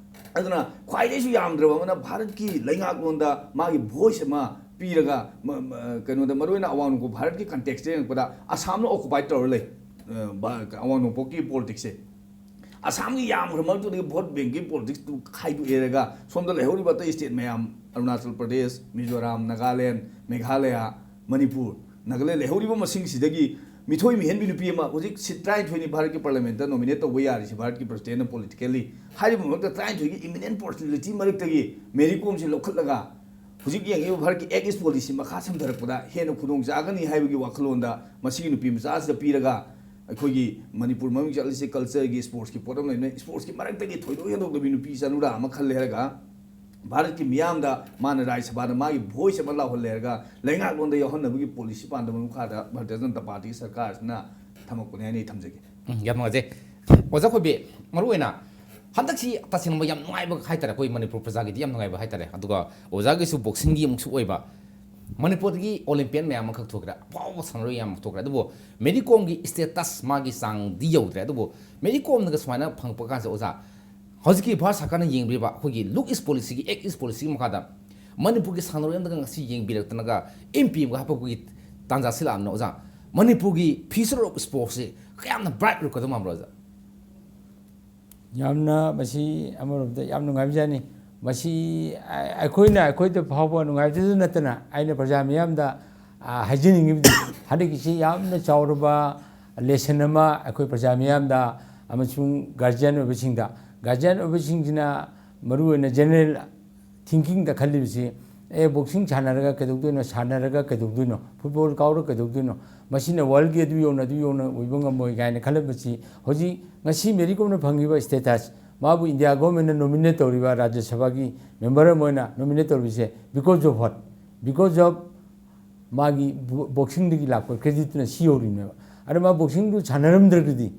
ꯑꯗꯨꯅ ꯈ꯭ꯋꯥꯏꯗꯒꯤꯁꯨ ꯌꯥꯝꯗ꯭ꯔꯕ ꯑꯃꯅ ꯚꯥꯔꯠꯀꯤ ꯂꯩꯉꯥꯛꯂꯣꯟꯗ ꯃꯥꯒꯤ ꯚꯣꯏꯁ ꯑꯃ ꯄꯤꯔꯒ ꯃ- ꯃ- ꯀꯩꯅꯣꯗ, ꯃꯔꯨꯑꯣꯏꯅ ꯑꯋꯥꯡ ꯅꯣꯡꯄꯣꯛ ꯚꯥꯔꯠꯀꯤ ꯀꯟꯇꯦꯛꯁꯇ ꯌꯦꯡꯉꯛꯄꯗ ꯑꯁꯥꯝꯅ ꯑꯣꯀꯨꯄꯥꯏ ꯇꯧꯔ ꯂꯩ꯫ ꯑ, ꯚꯥꯔꯠ- ꯑꯋꯥꯡ ꯅꯣꯡꯄꯣꯛꯀꯤ ꯄꯣꯂꯤꯇꯤꯛꯁꯁꯦ ꯑꯁꯥꯝꯒꯤ ꯌꯥꯝꯈ꯭ꯔ ꯃꯔꯛꯇꯨꯗꯒꯤ ꯚꯣꯠ ꯕꯦꯡꯀꯤ ꯄꯣꯂꯤꯇꯤꯛꯁꯇꯨ ꯈꯥꯏꯗꯣꯛꯑꯦꯔꯒ ꯁꯣꯝꯗ ꯂꯩꯍꯧꯔꯤꯕ ꯑꯇꯩ ꯁ꯭ꯇꯦꯠ ꯃꯌꯥꯝ, ꯑꯔꯨꯅꯥꯆꯜ ꯄ꯭ꯔꯗꯦꯁ, ꯃꯤꯖꯣꯔꯥꯝ, ꯅꯥꯒꯥꯂꯦꯟ, ꯃꯦꯘꯥꯂꯌꯥ, ꯃꯅꯤꯄꯨꯔ, ꯅꯥꯒꯥꯂꯦꯟ, ꯂꯩꯍꯧꯔꯤꯕ ꯃꯁꯤꯡꯁꯤꯗꯒꯤ ꯃꯤꯊꯣꯏ ꯃꯤꯍꯦꯟꯕꯤ ꯅꯨꯄꯤ ꯑꯃ, ꯍꯧꯖꯤꯛ ꯁꯤꯠ ꯇꯔꯥꯅꯤꯊꯣꯏꯅꯤ ꯚꯥꯔꯠꯀꯤ ꯄꯥꯔꯂꯤꯌꯥꯃꯦꯟꯇ ꯅꯣꯃꯤꯅꯦꯠ ꯇꯧꯕ ꯌꯥꯔꯤꯁꯤ ꯚꯥꯔꯠꯀꯤ ꯄ꯭ꯔꯁꯤꯗꯦꯟꯅ ꯄꯣꯂꯤꯇꯤꯀꯦꯜꯂꯤ꯫ ꯍꯥꯏꯔꯤꯕ ꯃꯔꯛꯇ ꯇꯔꯥꯅꯤꯊꯣꯏꯒꯤ ꯏꯃꯤꯅꯦꯟ ꯄꯔꯁꯅꯦꯂꯤꯇꯤ ꯃꯔꯛꯇꯒꯤ ꯃꯦꯔꯤ ꯀꯣꯝꯁꯤ ꯂꯧꯈꯠꯂꯒ ꯍꯧꯖꯤꯛ ꯌꯦꯡꯉꯤꯕ ꯚꯥꯔꯠꯀꯤ ꯑꯦꯛ ꯏꯁ ꯄꯣꯂꯤꯁꯤ ꯃꯈꯥ ꯁꯝꯊꯔꯛꯄꯗ ꯍꯦꯟꯅ ꯈꯨꯗꯣꯡ ꯆꯥꯒꯅꯤ ꯍꯥꯏꯕꯒꯤ ꯋꯥꯈꯜꯂꯣꯟꯗ ꯃꯁꯤꯒꯤ ꯅꯨꯄꯤ ꯃꯆꯥꯁꯤꯗ ꯄꯤꯔꯒ, ꯑꯩꯈꯣꯏꯒꯤ ꯃꯅꯤꯄꯨꯔ ꯃꯃꯤꯡ ꯆꯠꯂꯤꯁꯦ ꯀꯜꯆꯔꯒꯤ, ꯁ꯭ꯄꯣꯔꯠꯁꯀꯤ ꯄꯣꯠ ꯑꯃ ꯂꯩꯕꯅ, ꯁ꯭ꯄꯣꯔꯠꯁꯀꯤ ꯃꯔꯛꯇꯒꯤ ꯊꯣꯏꯗꯣꯛ ꯍꯦꯟꯗꯣꯛꯇꯕꯤ ꯅꯨꯄꯤ ꯆꯅꯨꯔꯥ ꯑꯃ ꯈꯜꯂꯦ ꯍꯥꯏꯔꯒ ꯚꯥꯔꯠꯀꯤ ꯃꯤꯌꯥꯝꯗ ꯃꯥꯅ ꯔꯥꯖ꯭ꯌ ꯁꯚꯥꯗ ꯃꯥꯒꯤ ꯚꯣꯏꯁ ꯑꯃ ꯂꯥꯎꯍꯜꯂꯦ ꯍꯥꯏꯔꯒ ꯂꯩꯉꯥꯛꯂꯣꯟꯗ ꯌꯥꯎꯍꯟꯅꯕꯒꯤ ꯄꯣꯂꯤꯁꯤ ꯄꯥꯟꯗꯝ ꯃꯈꯥꯗ ꯚꯥꯔꯇꯤꯌ ꯖꯅꯇꯥ ꯄꯥꯔꯇꯤꯒꯤ ꯁꯔꯀꯥꯔꯁꯤꯅ ꯊꯝꯃꯛꯄꯅꯦ ꯍꯥꯏꯅ ꯑꯩ ꯊꯝꯖꯒꯦ꯫ ꯎꯝ, ꯌꯥꯝ ꯅꯨꯡꯉꯥꯏꯖꯩ꯫ ꯑꯣꯖꯥ ꯈꯣꯏꯕꯤ, ꯃꯔꯨꯑꯣꯏꯅ ꯍꯟꯗꯛꯁꯤ ꯇꯁꯦꯡꯕ ꯌꯥꯝ ꯅꯨꯡꯉꯥꯏꯕ ꯍꯥꯏꯇꯥꯔꯦ, ꯑꯩꯈꯣꯏ ꯃꯅꯤꯄꯨꯔ ꯄ꯭ꯔꯖꯥꯒꯤꯗꯤ ꯌꯥꯝ ꯅꯨꯡꯉꯥꯏꯕ ꯍꯥꯏꯇꯥꯔꯦ꯫ ꯑꯗꯨꯒ ꯑꯣꯖꯥꯒꯤꯁꯨ ꯕꯣꯛꯁꯤꯡꯒꯤ ꯑꯃꯨꯛꯁꯨ ꯑꯣꯏꯕ, ꯃꯅꯤꯄꯨꯔꯗꯒꯤ ꯑꯣꯂꯤꯝꯄꯤꯌꯟ ꯃꯌꯥꯝ ꯑꯃꯈꯛ ꯊꯣꯛꯈ꯭ꯔꯦ, ꯑꯐꯥꯎꯕ ꯁꯥꯟꯅꯔꯣꯏ ꯌꯥꯝ ꯊꯣꯛꯈ꯭ꯔꯦ꯫ ꯑꯗꯨꯕꯨ ꯃꯦꯔꯤ ꯀꯣꯝꯒꯤ ꯁ꯭ꯇꯦꯇꯁ ꯃꯥꯒꯤ ꯆꯥꯡꯗꯤ ꯌꯧꯗ꯭ꯔꯦ꯫ ꯑꯗꯨꯕꯨ ꯃꯦꯔꯤ ꯀꯣꯝꯅꯒ ꯁꯨꯃꯥꯏꯅ ꯐꯪꯉꯛꯄ ꯀꯥꯟꯁꯦ ꯑꯣꯖꯥ, ꯍꯧꯖꯤꯛꯀꯤ ꯚꯥꯔꯠ ꯁꯔꯀꯥꯔꯅ ꯌꯦꯡꯕꯤꯔꯤꯕ ꯑꯩꯈꯣꯏꯒꯤ ꯂꯨꯛ ꯏꯁ ꯄꯣꯂꯤꯁꯤꯒꯤ, ꯑꯦꯛ ꯏꯁ ꯄꯣꯂꯤꯁꯤꯒꯤ ꯃꯈꯥꯗ ꯃꯅꯤꯄꯨꯔꯒꯤ ꯁꯥꯟꯅꯔꯣꯏ ꯑꯃꯗꯒ ꯉꯁꯤ ꯌꯦꯡꯕꯤꯔꯛꯇꯅꯒ ꯑꯦꯝ ꯄꯤ ꯑꯃꯒ ꯍꯥꯞꯄꯛꯄꯒꯤ ꯇꯥꯟꯖꯥ ꯁꯤꯜꯂꯛꯑꯕꯅꯤꯅ ꯑꯣꯖꯥ, ꯃꯅꯤꯄꯨꯔꯒꯤ future of sportsꯁꯦ ꯀꯌꯥꯝꯅ bright ꯑꯣꯏꯔꯛꯀꯗꯧ ꯃꯥꯟꯕ꯭ꯔꯣ ꯑꯣꯖꯥ? ꯌꯥꯝꯅ ꯃꯁꯤ ꯑꯃꯔꯣꯝꯗ ꯌꯥꯝ ꯅꯨꯡꯉꯥꯏꯕꯖꯥꯠꯅꯤ꯫ ꯃꯁꯤ ꯑ- ꯑꯩꯈꯣꯏꯅ ꯑꯩꯈꯣꯏꯗ ꯐꯥꯎꯕ ꯅꯨꯡꯉꯥꯏꯕꯇꯗ ꯅꯠꯇꯅ ꯑꯩꯅ ꯄ꯭ꯔꯖꯥ ꯃꯤꯌꯥꯝꯗ, ꯑ, ꯍꯥꯏꯖꯅꯤꯡꯉꯤꯕꯗꯤ ꯍꯟꯗꯛꯀꯤꯁꯤ ꯌꯥꯝꯅ ꯆꯥꯎꯔꯕ ꯂꯦꯁꯟ ꯑꯃ ꯑꯩꯈꯣꯏ ꯄ꯭ꯔꯖꯥ ꯃꯤꯌꯥꯝꯗ ꯑꯃꯁꯨꯡ ꯒꯥꯔꯖꯤꯌꯟ ꯑꯣꯏꯕꯁꯤꯡꯗ, ꯒꯥꯔꯖꯤꯌꯟ ꯑꯣꯏꯕꯁꯤꯡꯁꯤꯅ ꯃꯔꯨꯑꯣꯏꯅ ꯖꯦꯅꯔꯦꯜ ꯊꯤꯡꯀꯤꯡꯗ ꯈꯜꯂꯤꯕꯁꯤ, ꯑꯦ, ꯕꯣꯛꯁꯤꯡ ꯁꯥꯟꯅꯔꯒ ꯀꯩꯗꯧꯗꯣꯏꯅꯣ, ꯁꯥꯟꯅꯔꯒ ꯀꯩꯗꯧꯗꯣꯏꯅꯣ, ꯐꯨꯠꯕꯣꯜ ꯀꯥꯎꯔꯒ ꯀꯩꯗꯧꯗꯣꯏꯅꯣ, ꯃꯁꯤꯅ ꯋꯥꯔꯜꯒꯤ ꯑꯗꯨ ꯌꯧꯅ ꯑꯗꯨ ꯌꯧꯅ ꯑꯣꯏꯕ ꯉꯝꯃꯣꯏ ꯀꯥꯏꯅ ꯈꯜꯂꯝꯕꯁꯤ ꯍꯧꯖꯤꯛ ꯉꯁꯤ ꯃꯦꯔꯤ ꯀꯣꯝꯅ ꯐꯪꯉꯤꯕ ꯁ꯭ꯇꯦꯇꯁ, ꯃꯥꯕꯨ ꯏꯟꯗꯤꯌꯥ ꯒꯣꯔꯃꯦꯟꯅ ꯅꯣꯃꯤꯅꯦꯠ ꯇꯧꯔꯤꯕ ꯔꯥꯖ꯭ꯌ ꯁꯚꯥꯒꯤ ꯃꯦꯝꯕꯔ ꯑꯃ ꯑꯣꯏꯅ nominate ꯇꯧꯔꯤꯕꯁꯦ because of what? Because of ꯃꯥꯒꯤ ꯕꯣ- ꯕꯣꯛꯁꯤꯡꯗꯒꯤ ꯂꯥꯛꯄ ꯀ꯭ꯔꯦꯗꯤꯠꯇꯨꯅ ꯁꯤ ꯌꯧꯔꯤꯕꯅꯦꯕ꯫ ꯑꯗ ꯃꯥ ꯕꯣꯛꯁꯤꯡꯗꯨ ꯁꯥꯟꯅꯔꯝꯗ꯭ꯔꯒꯗꯤ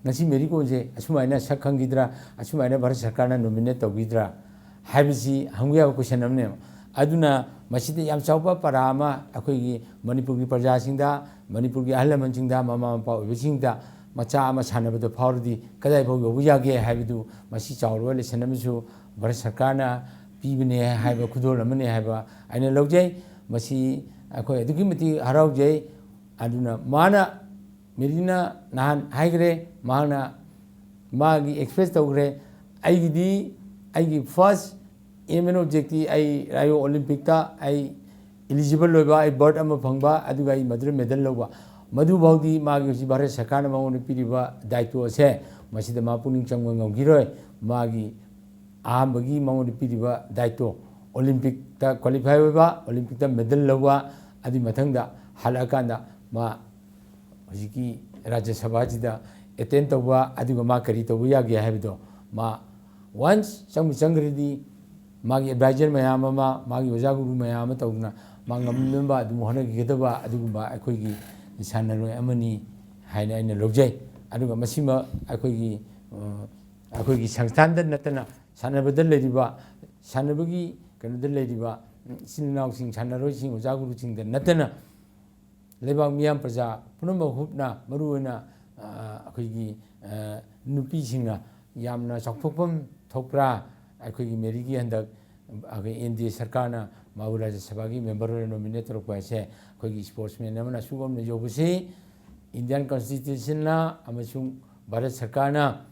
ꯉꯁꯤ ꯃꯦꯔꯤ ꯀꯣꯝꯁꯦ ꯑꯁꯨꯃꯥꯏꯅ ꯁꯛ ꯈꯪꯈꯤꯗ꯭ꯔꯥ, ꯑꯁꯨꯃꯥꯏꯅ ꯚꯥꯔꯠ ꯁꯔꯀꯥꯔꯅ ꯅꯣꯃꯤꯅꯦꯠ ꯇꯧꯈꯤꯗ꯭ꯔꯥ ꯍꯥꯏꯕꯁꯤ ꯍꯪꯕ ꯌꯥꯕ ꯀꯣꯏꯁꯟ ꯑꯃꯅꯦꯕ꯫ ꯑꯗꯨꯅ ꯃꯁꯤꯗ ꯌꯥꯝ ꯆꯥꯎꯕ ꯄꯔꯥ ꯑꯃ ꯑꯩꯈꯣꯏꯒꯤ ꯃꯅꯤꯄꯨꯔꯒꯤ ꯄ꯭ꯔꯖꯥꯁꯤꯡꯗ, ꯃꯅꯤꯄꯨꯔꯒꯤ ꯑꯍꯜ ꯂꯃꯟꯁꯤꯡꯗ, ꯃꯃꯥ ꯃꯄꯥ ꯑꯣꯏꯕꯁꯤꯡꯗ ꯃꯆꯥ ꯑꯃ ꯁꯥꯟꯅꯕꯗ ꯐꯥꯎꯔꯗꯤ ꯀꯗꯥꯏꯐꯥꯎ ꯌꯧꯕ ꯌꯥꯒꯦ ꯍꯥꯏꯕꯗꯨ ꯃꯁꯤ ꯆꯥꯎꯔꯕ ꯂꯦꯁꯟ ꯑꯃꯁꯨ ꯚꯥꯔꯠ ꯁꯔꯀꯥꯔꯅ ꯄꯤꯕꯅꯦ ꯍꯥꯏꯕ ꯈꯨꯗꯣꯜ ꯑꯃꯅꯦ ꯍꯥꯏꯕ ꯑꯩꯅ ꯂꯧꯖꯩ꯫ ꯃꯁꯤ ꯑꯩꯈꯣꯏ ꯑꯗꯨꯛꯀꯤ ꯃꯇꯤꯛ ꯍꯔꯥꯎꯖꯩ꯫ ꯑꯗꯨꯅ ꯃꯥꯅ, ꯃꯦꯔꯤꯅ ꯅꯍꯥꯟ ꯍꯥꯏꯈ꯭ꯔꯦ, ꯃꯍꯥꯛꯅ ꯃꯥꯒꯤ ꯑꯦꯛꯁꯄ꯭ꯔꯦꯁ ꯇꯧꯈ꯭ꯔꯦ, "ꯑꯩꯒꯤꯗꯤ, ꯑꯩꯒꯤ ꯐꯥꯔꯁ ꯑꯦꯝ ꯑꯦꯟ ꯑꯣꯕꯖꯦꯛꯇꯤ ꯑꯩ ꯔꯥꯏꯑꯣ ꯑꯣꯂꯤꯝꯄꯤꯛꯇ ꯑꯩ ꯏꯂꯤꯖꯤꯕꯜ ꯑꯣꯏꯕ, ꯑꯩ ꯕꯔꯠ ꯑꯃ ꯐꯪꯕ, ꯑꯗꯨꯒ ꯑꯩ ꯃꯗꯨꯗ ꯃꯦꯗꯜ ꯂꯧꯕ, ꯃꯗꯨꯐꯥꯎꯗꯤ ꯃꯥꯒꯤ ꯍꯧꯖꯤꯛ ꯚꯥꯔꯠ ꯁꯔꯀꯥꯔꯅ ꯃꯉꯣꯟꯗ ꯄꯤꯔꯤꯕ ꯗꯥꯏꯇꯣ ꯑꯁꯦ, ꯃꯁꯤꯗ ꯃꯥ ꯄꯨꯛꯅꯤꯡ ꯆꯪꯕ ꯉꯝꯈꯤꯔꯣꯏ꯫ ꯃꯥꯒꯤ ꯑꯍꯥꯟꯕꯒꯤ ꯃꯉꯣꯟꯗ ꯄꯤꯔꯤꯕ ꯗꯥꯏꯇꯣ, ꯑꯣꯂꯤꯝꯄꯤꯛꯇ ꯀ꯭ꯋꯥꯂꯤꯐꯥꯏ ꯑꯣꯏꯕ, ꯑꯣꯂꯤꯝꯄꯤꯛꯇ ꯃꯦꯗꯜ ꯂꯧꯕ, ꯑꯗꯨꯒꯤ ꯃꯊꯪꯗ ꯍꯜꯂꯛꯑꯀꯥꯟꯗ ꯃꯥ ꯍꯧꯖꯤꯛꯀꯤ ꯔꯥꯖ꯭ꯌ ꯁꯚꯥꯁꯤꯗ ꯑꯦꯇꯦꯟ ꯇꯧꯕ, ꯑꯗꯨꯒ ꯃꯥ ꯀꯔꯤ ꯇꯧꯕ ꯌꯥꯒꯦ ꯍꯥꯏꯕꯗꯣ, ꯃꯥ ꯋꯥꯟꯁ ꯆꯪꯕꯨ ꯆꯪꯈ꯭ꯔꯗꯤ, ꯃꯥꯒꯤ ꯑꯦꯗꯚꯥꯏꯖꯔ ꯃꯌꯥꯝ ꯑꯃ, ꯃꯥꯒꯤ ꯑꯣꯖꯥ ꯒꯨꯔꯨ ꯃꯌꯥꯝ ꯑꯃ ꯇꯧꯗꯅ, ꯃꯥ ꯉꯝꯅꯕ ꯑꯗꯨꯝ ꯍꯣꯠꯅꯈꯤꯒꯗꯕ ꯑꯗꯨꯒꯨꯝꯕ ꯑꯩꯈꯣꯏꯒꯤ ꯁꯥꯟꯅꯔꯣꯏ ꯑꯃꯅꯤ ꯍꯥꯏꯅ ꯑꯩꯅ ꯂꯧꯖꯩ꯫ ꯑꯗꯨꯒ ꯃꯁꯤꯃ ꯑꯩꯈꯣꯏꯒꯤ, ꯑ, ꯑꯩꯈꯣꯏꯒꯤ ꯁꯪꯁꯊꯥꯟꯗ ꯅꯠꯇꯅ, ꯁꯥꯟꯅꯕꯗ ꯂꯩꯔꯤꯕ, ꯁꯥꯟꯅꯕꯒꯤ ꯀꯩꯅꯣꯗ ꯂꯩꯔꯤꯕ ꯏꯆꯤꯜ ꯏꯅꯥꯎꯁꯤꯡ, ꯁꯥꯟꯅꯔꯣꯏꯁꯤꯡ, ꯑꯣꯖꯥ ꯒꯨꯔꯨꯁꯤꯡꯗ ꯅꯠꯇꯅ, ꯂꯩꯕꯥꯛ ꯃꯤꯌꯥꯝ ꯄ꯭ꯔꯖꯥ ꯄꯨꯝꯅꯃꯛ ꯍꯨꯞꯅ, ꯃꯔꯨꯑꯣꯏꯅ, ꯑ, ꯑꯩꯈꯣꯏꯒꯤ, ꯑ, ꯅꯨꯄꯤꯁꯤꯡꯅ ꯌꯥꯝꯅ ꯆꯥꯎꯊꯣꯛꯐꯝ ꯊꯣꯛꯄ꯭ꯔꯥ? ꯑꯩꯈꯣꯏꯒꯤ ꯃꯦꯔꯤꯒꯤ ꯍꯟꯗꯛ ꯑꯩꯈꯣꯏ ꯑꯦꯟ ꯗꯤ ꯑꯦ ꯁꯔꯀꯥꯔꯅ ꯃꯥꯕꯨ ꯔꯥꯖ꯭ꯌ ꯁꯚꯥꯒꯤ ꯃꯦꯝꯕꯔ ꯑꯣꯏꯅ ꯅꯣꯃꯤꯅꯦꯠ ꯇꯧꯔꯛꯄ ꯍꯥꯏꯁꯦ, ꯑꯩꯈꯣꯏꯒꯤ ꯏꯁꯄꯣꯔꯠꯁꯃꯦꯟ ꯑꯃꯅ ꯑꯁꯨꯛ ꯌꯥꯝꯅ ꯌꯧꯕꯁꯤ, ꯏꯟꯗꯤꯌꯥꯟ ꯀꯟꯁꯇꯤꯇ꯭ꯌꯨꯁꯟꯅ ꯑꯃꯁꯨꯡ ꯚꯥꯔꯠ ꯁꯔꯀꯥꯔꯅ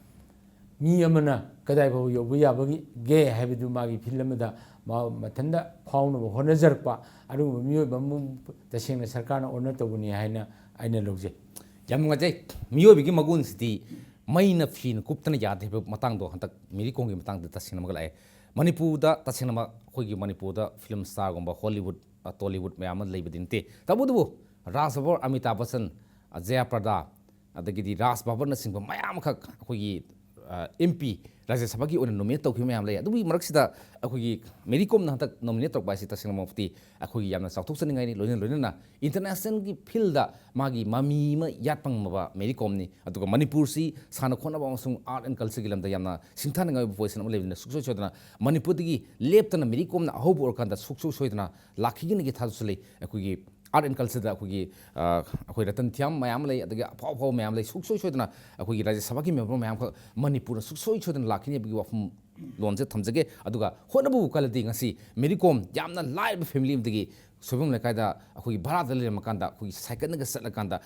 ꯃꯤ ꯑꯃꯅ ꯀꯗꯥꯏ ꯐꯥꯎꯕ ꯌꯧꯕ ꯌꯥꯕꯒꯦ ꯍꯥꯏꯕꯗꯨ ꯃꯥꯒꯤ ꯐꯤꯜ ꯑꯃꯗ ꯃꯥ ꯃꯊꯟꯇ ꯐꯥꯎꯅꯕ ꯍꯣꯠꯅꯖꯔꯛꯄ, ꯑꯗꯨꯒꯨꯝꯕ ꯃꯤꯑꯣꯏꯕ ꯑꯃꯕꯨ ꯇꯁꯦꯡꯅ ꯁꯔꯀꯥꯔꯅ ꯑꯣꯅꯔ ꯇꯧꯕꯅꯤ ꯍꯥꯏꯅ ꯑꯩꯅ ꯂꯧꯖꯩ꯫ ꯌꯥꯝ ꯅꯨꯡꯉꯥꯏꯖꯩ꯫ ꯃꯤꯑꯣꯏꯕꯒꯤ ꯃꯒꯨꯟꯁꯤꯗꯤ ꯃꯩꯅ ꯐꯤꯅ ꯀꯨꯞꯇꯅ ꯌꯥꯗꯦ ꯍꯥꯏꯕ ꯃꯇꯥꯡꯗꯣ ꯍꯟꯗꯛ ꯃꯦꯔꯤ ꯀꯣꯝꯒꯤ ꯃꯇꯥꯡꯗ ꯇꯁꯦꯡꯅꯃꯛ ꯂꯥꯛꯑꯦ꯫ ꯃꯅꯤꯄꯨꯔꯗ ꯇꯁꯦꯡꯅꯃꯛ ꯑꯩꯈꯣꯏꯒꯤ ꯃꯅꯤꯄꯨꯔꯗ ꯐꯤꯂꯝ ꯁ꯭ꯇꯥꯔꯒꯨꯝꯕ ꯍꯣꯂꯤꯋꯨꯗ, ꯑ, ꯇꯣꯂꯤꯋꯨꯗ ꯃꯌꯥꯝ ꯑꯃ ꯂꯩꯕꯗꯤ ꯅꯠꯇꯦ꯫ ꯇꯧꯕꯇꯕꯨ ꯔꯥꯖ ꯕꯕꯔ, ꯑꯃꯤꯇꯥꯕ ꯕꯆꯟ, ꯑ, ꯖꯌꯥ ꯄ꯭ꯔꯗꯥ, ꯑꯗꯒꯤꯗꯤ ꯔꯥꯖ ꯕꯕꯔꯅꯆꯤꯡꯕ ꯃꯌꯥꯝ ꯑꯃꯈꯛ ꯑꯩꯈꯣꯏꯒꯤ, ꯑ, ꯑꯦꯝ ꯄꯤ, ꯔꯥꯖ꯭ꯌ ꯁꯚꯥꯒꯤ ꯑꯣꯏꯅ ꯅꯣꯃꯤꯅꯦꯠ ꯇꯧꯈꯤꯕ ꯃꯌꯥꯝ ꯂꯩ꯫ ꯑꯗꯨꯒꯤ ꯃꯔꯛꯁꯤꯗ ꯑꯩꯈꯣꯏꯒꯤ ꯃꯦꯔꯤ ꯀꯣꯝꯅ ꯍꯟꯗꯛ ꯅꯣꯃꯤꯅꯦꯠ ꯇꯧꯔꯛꯄ ꯍꯥꯏꯁꯤ ꯇꯁꯦꯡꯅꯃꯛꯇꯤ ꯑꯩꯈꯣꯏꯒꯤ ꯌꯥꯝꯅ ꯆꯥꯎꯊꯣꯛꯆꯅꯤꯡꯉꯥꯏꯅꯤ꯫ ꯂꯣꯏꯅ ꯂꯣꯏꯅꯅ ꯏꯟꯇꯔꯅꯦꯁꯅꯦꯜꯒꯤ ꯐꯤꯜꯗ ꯃꯥꯒꯤ ꯃꯃꯤ ꯑꯃ ꯌꯥꯠꯄ ꯉꯝꯃꯕ ꯃꯦꯔꯤ ꯀꯣꯝꯅꯤ꯫ ꯑꯗꯨꯒ ꯃꯅꯤꯄꯨꯔꯁꯤ ꯁꯥꯟꯅ ꯈꯣꯠꯅꯕ ꯑꯃꯁꯨꯡ ꯑꯥꯔꯠ ꯑꯦꯟ ꯀꯜꯆꯔꯒꯤ ꯂꯝꯗ ꯌꯥꯝꯅ ꯁꯤꯡꯊꯥꯅꯤꯡꯉꯥꯏ ꯑꯣꯏꯕ ꯄꯣꯖꯤꯁꯟ ꯑꯃ ꯂꯩꯕꯅꯤꯅ ꯁꯨꯡꯁꯣꯏ ꯁꯣꯏꯗꯅ ꯃꯅꯤꯄꯨꯔꯗꯒꯤ ꯂꯦꯞꯇꯅ ꯃꯦꯔꯤ ꯀꯣꯝꯅ ꯑꯍꯧꯕ ꯑꯣꯏꯔꯀꯥꯟꯗ ꯁꯨꯡꯁꯣꯏ ꯁꯣꯏꯗꯅ ꯂꯥꯛꯈꯤꯒꯅꯤꯒꯤ ꯊꯥꯖꯕꯁꯨ ꯂꯩ꯫ ꯑꯩꯈꯣꯏꯒꯤ ꯑꯥꯔꯠ ꯑꯦꯟ ꯀꯜꯆꯔꯗ ꯑꯩꯈꯣꯏꯒꯤ, ꯑ, ꯑꯩꯈꯣꯏ ꯔꯇꯟ ꯊꯤꯌꯥꯝ ꯃꯌꯥꯝ ꯑꯃ ꯂꯩ, ꯑꯗꯒꯤ ꯑꯐꯥꯎ ꯑꯐꯥꯎꯕ ꯃꯌꯥꯝ ꯂꯩ꯫ ꯁꯨꯡꯁꯣꯏ ꯁꯣꯏꯗꯅ ꯑꯩꯈꯣꯏꯒꯤ ꯔꯥꯖ꯭ꯌ ꯁꯚꯥꯒꯤ ꯃꯦꯝꯕꯔ ꯃꯌꯥꯝꯈꯛ ꯃꯅꯤꯄꯨꯔꯗ ꯁꯨꯡꯁꯣꯏ ꯁꯣꯏꯗꯅ ꯂꯥꯛꯈꯤꯅꯤ ꯍꯥꯏꯕꯒꯤ ꯋꯥꯐꯝ ꯂꯣꯟꯁꯦ ꯊꯝꯖꯒꯦ꯫ ꯑꯗꯨꯒ ꯍꯣꯠꯅꯕꯕꯨ ꯀꯜꯂꯗꯤ ꯉꯁꯤ ꯃꯦꯔꯤ ꯀꯣꯝ ꯌꯥꯝꯅ ꯂꯥꯏꯔꯕ ꯐꯦꯃꯤꯂꯤ ꯑꯃꯗꯒꯤ ꯁꯣꯏꯕꯝ ꯂꯩꯀꯥꯏꯗ ꯑꯩꯈꯣꯏꯒꯤ ꯚꯔꯥꯗ ꯂꯩꯔꯝꯃꯀꯥꯟꯗ ꯑꯩꯈꯣꯏꯒꯤ ꯁꯥꯏꯀꯜꯅꯒ ꯆꯠꯂꯀꯥꯟꯗ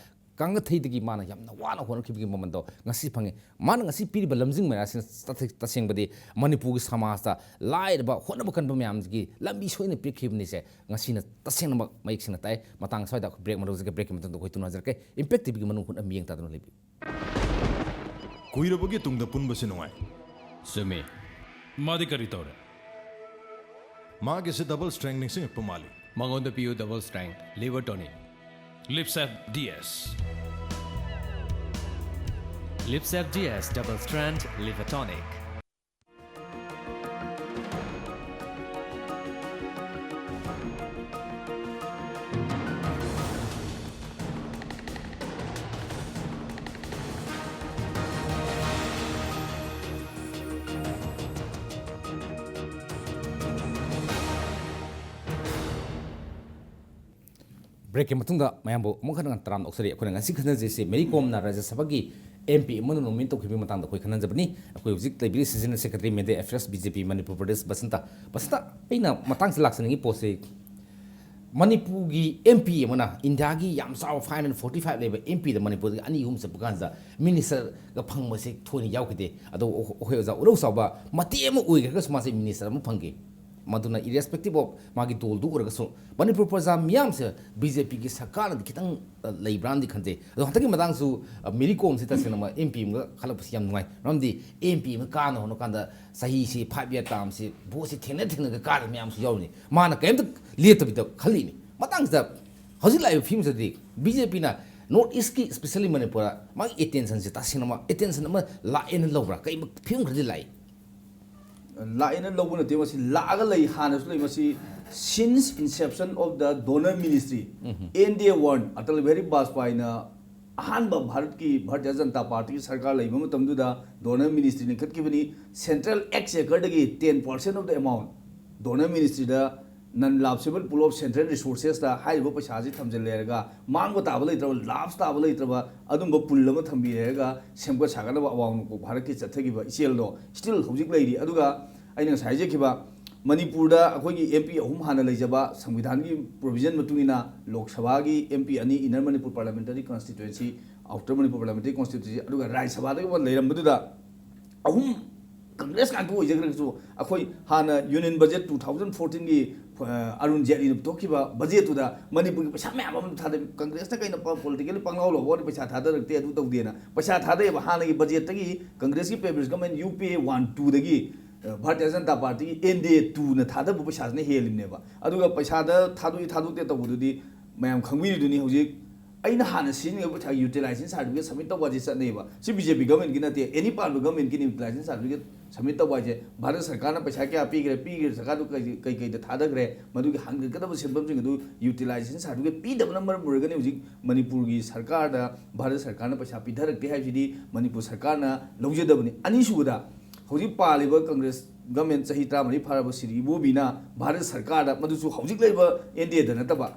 ꯀꯥꯡꯒꯊꯩꯗꯒꯤ ꯃꯥꯅ ꯌꯥꯝꯅ ꯋꯥꯅ ꯍꯣꯠꯅꯈꯤꯕꯒꯤ ꯃꯃꯜꯗꯣ ꯉꯁꯤ ꯐꯪꯉꯤ꯫ ꯃꯥꯅ ꯉꯁꯤ ꯄꯤꯔꯤꯕ ꯂꯝꯖꯤꯡ ꯃꯌꯥꯝꯁꯤꯅ ꯇꯊ-, ꯇꯁꯦꯡꯕꯗꯤ ꯃꯅꯤꯄꯨꯔꯒꯤ ꯁꯃꯥꯖꯇ ꯂꯥꯏꯔꯕ ꯍꯣꯠꯅꯕ ꯀꯟꯕ ꯃꯌꯥꯝꯒꯤ ꯂꯝꯕꯤ ꯁꯣꯏꯅ ꯄꯤꯈꯤꯕꯅꯤꯁꯦ ꯉꯁꯤꯅ ꯇꯁꯦꯡꯅꯃꯛ ꯃꯌꯦꯛ ꯁꯦꯡꯅ ꯇꯥꯏ꯫ ꯃꯇꯥꯡ ꯁ꯭ꯋꯥꯏꯗ ꯑꯩꯈꯣꯏ ꯕ꯭ꯔꯦꯛ ꯑꯃ ꯂꯧꯖꯒꯦ꯫ ꯕ꯭ꯔꯦꯛꯀꯤ ꯃꯇꯨꯡꯗ ꯑꯩꯈꯣꯏ ꯇꯨꯅꯖꯔꯛꯀꯦ꯫ ꯏꯝꯄꯦꯛ ꯇꯤꯚꯤꯒꯤ ꯃꯅꯨꯡ ꯍꯨꯠꯅ ꯃꯤꯠꯌꯦꯡ ꯇꯥꯗꯨꯅ ꯂꯩꯕꯤꯌꯨ꯫ ꯀꯨꯏꯔꯕꯒꯤ ꯇꯨꯡꯗ ꯄꯨꯟꯕꯁꯤ ꯅꯨꯡꯉꯥꯏ꯫ ꯆꯨꯝꯃꯤ꯫ ꯃꯥꯗꯤ ꯀꯔꯤ ꯇꯧꯔꯦ? ꯃꯥꯒꯤꯁꯤ ꯗꯕꯜ ꯁ꯭ꯇ꯭ꯔꯦꯡ ꯅꯤꯡꯁꯤꯡꯉꯛꯄ ꯃꯥꯜꯂꯤ꯫ ꯃꯉꯣꯟꯗ ꯄꯤꯌꯨ ꯗꯕꯜ ꯁ꯭ꯇ꯭ꯔꯦꯡ ꯂꯤꯚꯔ ꯇꯣꯅꯤꯛ꯫ ꯂꯤꯞꯁꯦꯞ ꯗꯤ ꯑꯦꯁ꯫ ꯂꯤꯞꯁꯦꯞ D S double strength liver tonic. ꯕ꯭ꯔꯦꯛꯀꯤ ꯃꯇꯨꯡꯗ ꯃꯌꯥꯝꯕꯨ ꯑꯃꯨꯛ ꯍꯟꯅ ꯇꯔꯥꯝꯅ ꯑꯣꯛꯆꯔꯤ꯫ ꯑꯩꯈꯣꯏꯅ ꯉꯁꯤ ꯈꯟꯅꯖꯔꯤꯁꯤ ꯃꯦꯔꯤ ꯀꯣꯝꯅ ꯔꯥꯖ꯭ꯌ ꯁꯚꯥꯒꯤ ꯑꯦꯝ ꯄꯤ ꯑꯃꯅ ꯅꯣꯃꯤꯅꯦꯠ ꯇꯧꯈꯤꯕꯒꯤ ꯃꯇꯥꯡꯗ ꯑꯩꯈꯣꯏ ꯈꯟꯅꯖꯕꯅꯤ꯫ ꯑꯩꯈꯣꯏ ꯍꯧꯖꯤꯛ ꯂꯩꯕꯤꯔꯤ general secretary media affairs B J P Manipur Pradesh Basanta. Basanta, ꯑꯩꯅ ꯃꯇꯥꯡꯁꯤꯗ ꯂꯥꯛꯆꯅꯤꯡꯉꯤ ꯄꯣꯠꯁꯤ ꯃꯅꯤꯄꯨꯔꯒꯤ ꯑꯦꯝ ꯄꯤ ꯑꯃꯅ ꯏꯟꯗꯤꯌꯥꯒꯤ ꯌꯥꯝ ꯆꯥꯎꯕ ꯐꯥꯏꯚ ꯍꯟꯗ꯭ꯔꯦꯠ ꯐꯣꯔꯇꯤ ꯐꯥꯏꯚ ꯂꯩꯕ ꯑꯦꯝ ꯄꯤꯗ ꯃꯅꯤꯄꯨꯔꯗꯒꯤ ꯑꯅꯤ ꯑꯍꯨꯝ ꯆꯠꯄ ꯀꯥꯟꯁꯤꯗ ꯃꯤꯅꯤꯁꯇꯔꯒ ꯐꯪꯕꯁꯦ ꯊꯣꯏꯅ ꯌꯥꯎꯈꯤꯗꯦ꯫ ꯑꯗꯣ ꯑꯩꯈꯣꯏ ꯑꯣꯖꯥ ꯎꯔꯧ ꯆꯥꯎꯕ ꯃꯇꯦꯛ ꯑꯃ ꯑꯣꯏꯈ꯭ꯔꯒꯁꯨ ꯃꯥꯁꯦ ꯃꯤꯅꯤꯁꯇꯔ ꯑꯃ ꯐꯪꯈꯤ꯫ ꯃꯗꯨꯅ irrespective of ꯃꯥꯒꯤ ꯗꯣꯜꯗꯨ ꯑꯣꯏꯔꯒꯁꯨ ꯃꯅꯤꯄꯨꯔ ꯄ꯭ꯔꯖꯥ ꯃꯤꯌꯥꯝꯁꯦ ꯕꯤ ꯖꯦ ꯄꯤꯒꯤ ꯁꯔꯀꯥꯔꯅꯗꯤ ꯈꯤꯇꯪ, ꯑ, ꯂꯩꯕ꯭ꯔꯥꯅꯗꯤ ꯈꯟꯖꯩ꯫ ꯑꯗꯣ ꯍꯟꯗꯛꯀꯤ ꯃꯇꯥꯡꯁꯨ, ꯑ, ꯃꯦꯔꯤ ꯀꯣꯝꯁꯤ ꯇꯁꯦꯡꯅꯃꯛ ꯑꯦꯝ ꯄꯤ ꯑꯃꯒ ꯈꯜꯂꯛꯄꯁꯤ ꯌꯥꯝ ꯅꯨꯡꯉꯥꯏ꯫ ꯃꯔꯝꯗꯤ ꯑꯦꯝ ꯄꯤ ꯑꯃ ꯀꯥꯅ ꯍꯣꯠꯅ ꯀꯥꯟꯗ ꯆꯍꯤꯁꯤ ꯐꯥꯏꯚ ꯏꯌꯥꯔ ꯇꯥꯔꯝꯁꯤ ꯚꯣꯠꯁꯤ ꯊꯦꯡꯅ ꯊꯦꯡꯅꯒ ꯀꯥꯗꯕ ꯃꯌꯥꯝꯁꯨ ꯌꯥꯎꯔꯤꯅꯤ꯫ ꯃꯥꯅ ꯀꯔꯤꯝꯇ ꯂꯦꯞꯇꯕꯤꯗ ꯈꯜꯂꯤꯅꯤ꯫ ꯃꯇꯥꯡꯁꯤꯗ ꯍꯧꯖꯤꯛ ꯂꯥꯛꯏꯕ ꯐꯤꯕꯝꯁꯤꯗꯗꯤ ꯕꯤ ꯖꯦ ꯄꯤꯅ ꯅꯣꯔꯠ ꯏꯁꯀꯤ, especially ꯃꯅꯤꯄꯨꯔꯗ ꯃꯥꯒꯤ ꯑꯦꯇꯦꯟꯁꯟꯁꯤ ꯇꯁꯦꯡꯅꯃꯛ ꯑꯦꯇꯦꯟꯁꯟ ꯑꯃ ꯂꯥꯛꯑꯦꯅ ꯂꯧꯕ꯭ꯔꯥ? ꯀꯩ ꯐꯤꯕꯝ ꯈꯔꯗꯤ ꯂꯥꯛꯏ꯫ ꯂꯥꯛꯑꯦꯅ ꯂꯧꯕ ꯅꯠꯇꯦ, ꯃꯁꯤ ꯂꯥꯛꯑꯒ ꯂꯩ, ꯍꯥꯟꯅꯁꯨ ꯂꯩ꯫ ꯃꯁꯤ since inception of the donor ministry, N D A one, Atal Bihari ꯕꯥꯖꯄꯥꯏꯅ ꯑꯍꯥꯟꯕ ꯚꯥꯔꯠꯀꯤ, ꯚꯥꯔꯇꯤꯌ ꯖꯅꯇꯥ ꯄꯥꯔꯇꯤꯒꯤ ꯁꯔꯀꯥꯔ ꯂꯩꯕ ꯃꯇꯝꯗꯨꯗ donor ministry ꯂꯤꯡꯈꯠꯈꯤꯕꯅꯤ꯫ Central exchequerꯗꯒꯤ ten percent of the amount donor ministryꯗ non lapsable pool of central resourcesꯇ ꯍꯥꯏꯔꯤꯕ ꯄꯩꯁꯥꯁꯤ ꯊꯝꯖꯤꯜꯂꯦ ꯍꯥꯏꯔꯒ ꯃꯥꯡꯕ ꯇꯥꯕ ꯂꯩꯇ꯭ꯔꯕ, lapse ꯇꯥꯕ ꯂꯩꯇ꯭ꯔꯕ ꯑꯗꯨꯝꯕ pool ꯑꯃ ꯊꯝꯕꯤꯔꯦ ꯍꯥꯏꯔꯒ ꯁꯦꯝꯒꯠ ꯁꯥꯒꯠꯅꯕ ꯑꯋꯥꯡ ꯅꯣꯡꯄꯣꯛ ꯚꯥꯔꯠꯀꯤ ꯆꯠꯊꯈꯤꯕ ꯏꯆꯦꯜꯗꯣ still ꯍꯧꯖꯤꯛ ꯂꯩꯔꯤ꯫ ꯑꯗꯨꯒ ꯑꯩꯅ ꯉꯁꯥꯏ ꯍꯥꯏꯖꯈꯤꯕ ꯃꯅꯤꯄꯨꯔꯗ ꯑꯩꯈꯣꯏꯒꯤ ꯑꯦꯝ ꯄꯤ ꯑꯍꯨꯝ ꯍꯥꯟꯅ ꯂꯩꯖꯕ, ꯁꯪꯕꯤꯙꯥꯟꯒꯤ ꯄ꯭ꯔꯣꯚꯤꯖꯟ ꯃꯇꯨꯡ ꯏꯟꯅ ꯂꯣꯛ ꯁꯚꯥꯒꯤ ꯑꯦꯝ ꯄꯤ ꯑꯅꯤ, inner Manipur parliamentary constituency, outer Manipur parliamentary constituency, ꯑꯗꯨꯒ ꯔꯥꯖ꯭ꯌ ꯁꯚꯥꯗꯒ ꯂꯩꯔꯝꯕꯗꯨꯗ ꯑꯍꯨꯝ ꯀꯪꯒ꯭ꯔꯦꯁ ꯉꯥꯛꯇ ꯑꯣꯏꯖꯈ꯭ꯔꯒꯁꯨ, ꯑꯩꯈꯣꯏ ꯍꯥꯟꯅ ꯌꯨꯅꯤꯌꯟ ꯕꯖꯦꯠ ꯇꯨ ꯊꯥꯎꯖꯟ ꯐꯣꯔꯇꯤꯟꯒꯤ, ꯑ, ꯑꯔꯨꯟ ꯖꯦꯠꯂꯤꯅ ꯄꯨꯊꯣꯛꯈꯤꯕ ꯕꯖꯦꯠꯇꯨꯗ ꯃꯅꯤꯄꯨꯔꯒꯤ ꯄꯩꯁꯥ ꯃꯌꯥꯝ ꯑꯃ ꯊꯥꯗ, ꯀꯪꯒ꯭ꯔꯦꯁꯅ ꯀꯩꯅ ꯄ-, ꯄꯣꯂꯤꯇꯤꯀꯦꯜꯂꯤ ꯄꯪꯂꯥꯎ ꯂꯥꯎꯕ ꯋꯥꯅꯤ, ꯄꯩꯁꯥ ꯊꯥꯗꯔꯛꯇꯦ, ꯑꯗꯨ ꯇꯧꯗꯦꯅ ꯄꯩꯁꯥ ꯊꯥꯗꯩꯑꯕ꯫ ꯍꯥꯟꯅꯒꯤ ꯕꯖꯦꯠꯇꯒꯤ ꯀꯪꯒ꯭ꯔꯦꯁꯀꯤ previous government ꯌꯨ ꯄꯤ ꯑꯦ ꯋꯥꯟ ꯇꯨꯗꯒꯤ, ꯑ, ꯚꯥꯔꯇꯤꯌ ꯖꯅꯇꯥ ꯄꯥꯔꯇꯤꯒꯤ ꯑꯦꯟ ꯗꯤ ꯑꯦ ꯇꯨꯅ ꯊꯥꯗꯕ ꯄꯩꯁꯥꯁꯤꯅ ꯍꯦꯜꯂꯤꯕꯅꯦꯕ꯫ ꯑꯗꯨꯒ ꯄꯩꯁꯥꯗ ꯊꯥꯗꯣꯛꯏ ꯊꯥꯗꯣꯛꯇꯦ ꯇꯧꯕꯗꯨꯗꯤ ꯃꯌꯥꯝ ꯈꯪꯕꯤꯔꯤꯗꯨꯅꯤ꯫ ꯍꯧꯖꯤꯛ ꯑꯩꯅ ꯍꯥꯟꯅ ꯁꯤꯖꯤꯟꯅꯕ ꯄꯩꯁꯥꯒꯤ ꯌꯨꯇꯤꯂꯥꯏꯖꯦꯁꯟ ꯁꯥꯔꯇꯤꯐꯤꯀꯦꯠ ꯁꯕꯃꯤꯠ ꯇꯧꯕ ꯍꯥꯏꯁꯦ ꯆꯠꯅꯩꯕ꯫ ꯁꯤ ꯕꯤ ꯖꯦ ꯄꯤ ꯒꯚꯔꯟꯃꯦꯟꯠꯀꯤ ꯅꯠꯇꯦ, ꯑꯦꯅꯤ ꯄꯥꯟꯕ ꯒꯚꯔꯟꯃꯦꯟꯠꯀꯤꯅꯤ ꯌꯨꯇꯤꯂꯥꯏꯖꯦꯁꯟ ꯁꯥꯔꯇꯤꯐꯤꯀꯦꯠ ꯁꯕꯃꯤꯠ ꯇꯧꯕ ꯍꯥꯏꯁꯦ꯫ ꯚꯥꯔꯠ ꯁꯔꯀꯥꯔꯅ ꯄꯩꯁꯥ ꯀꯌꯥ ꯄꯤꯈ꯭ꯔꯦ, ꯄꯤꯈ꯭ꯔꯤꯕ ꯁꯔꯀꯥꯔꯗꯨ ꯀꯩ, ꯀꯩ ꯀꯩꯗ ꯊꯥꯗꯈ꯭ꯔꯦ, ꯃꯗꯨꯒꯤ ꯍꯟꯒꯠꯀꯗꯕ ꯁꯦꯟꯐꯝꯁꯤꯡ ꯑꯗꯨ ꯌꯨꯇꯤꯂꯥꯏꯖꯦꯁꯟ ꯁꯥꯔꯇꯤꯐꯤꯀꯦꯠ ꯄꯤꯗꯕꯅ ꯃꯔꯝ ꯑꯣꯏꯔꯒꯅꯤ ꯍꯧꯖꯤꯛ ꯃꯅꯤꯄꯨꯔꯒꯤ ꯁꯔꯀꯥꯔꯗ ꯚꯥꯔꯠ ꯁꯔꯀꯥꯔꯅ ꯄꯩꯁꯥ ꯄꯤꯊꯔꯛꯇꯦ ꯍꯥꯏꯕꯁꯤꯗꯤ ꯃꯅꯤꯄꯨꯔ ꯁꯔꯀꯥꯔꯅ ꯂꯧꯖꯗꯕꯅꯤ꯫ ꯑꯅꯤꯁꯨꯕꯗ, ꯍꯧꯖꯤꯛ ꯄꯥꯜꯂꯤꯕ ꯀꯪꯒ꯭ꯔꯦꯁ ꯒꯚꯔꯟꯃꯦꯟꯠ ꯆꯍꯤ ꯇꯔꯥꯃꯔꯤ ꯐꯥꯔꯕ ꯁ꯭ꯔꯤ ꯏꯕꯣꯕꯤꯅ ꯚꯥꯔꯠ ꯁꯔꯀꯥꯔꯗ, ꯃꯗꯨꯁꯨ ꯍꯧꯖꯤꯛ ꯂꯩꯔꯤꯕ ꯑꯦꯟ ꯗꯤ ꯑꯦꯗ ꯅꯠꯇꯕ,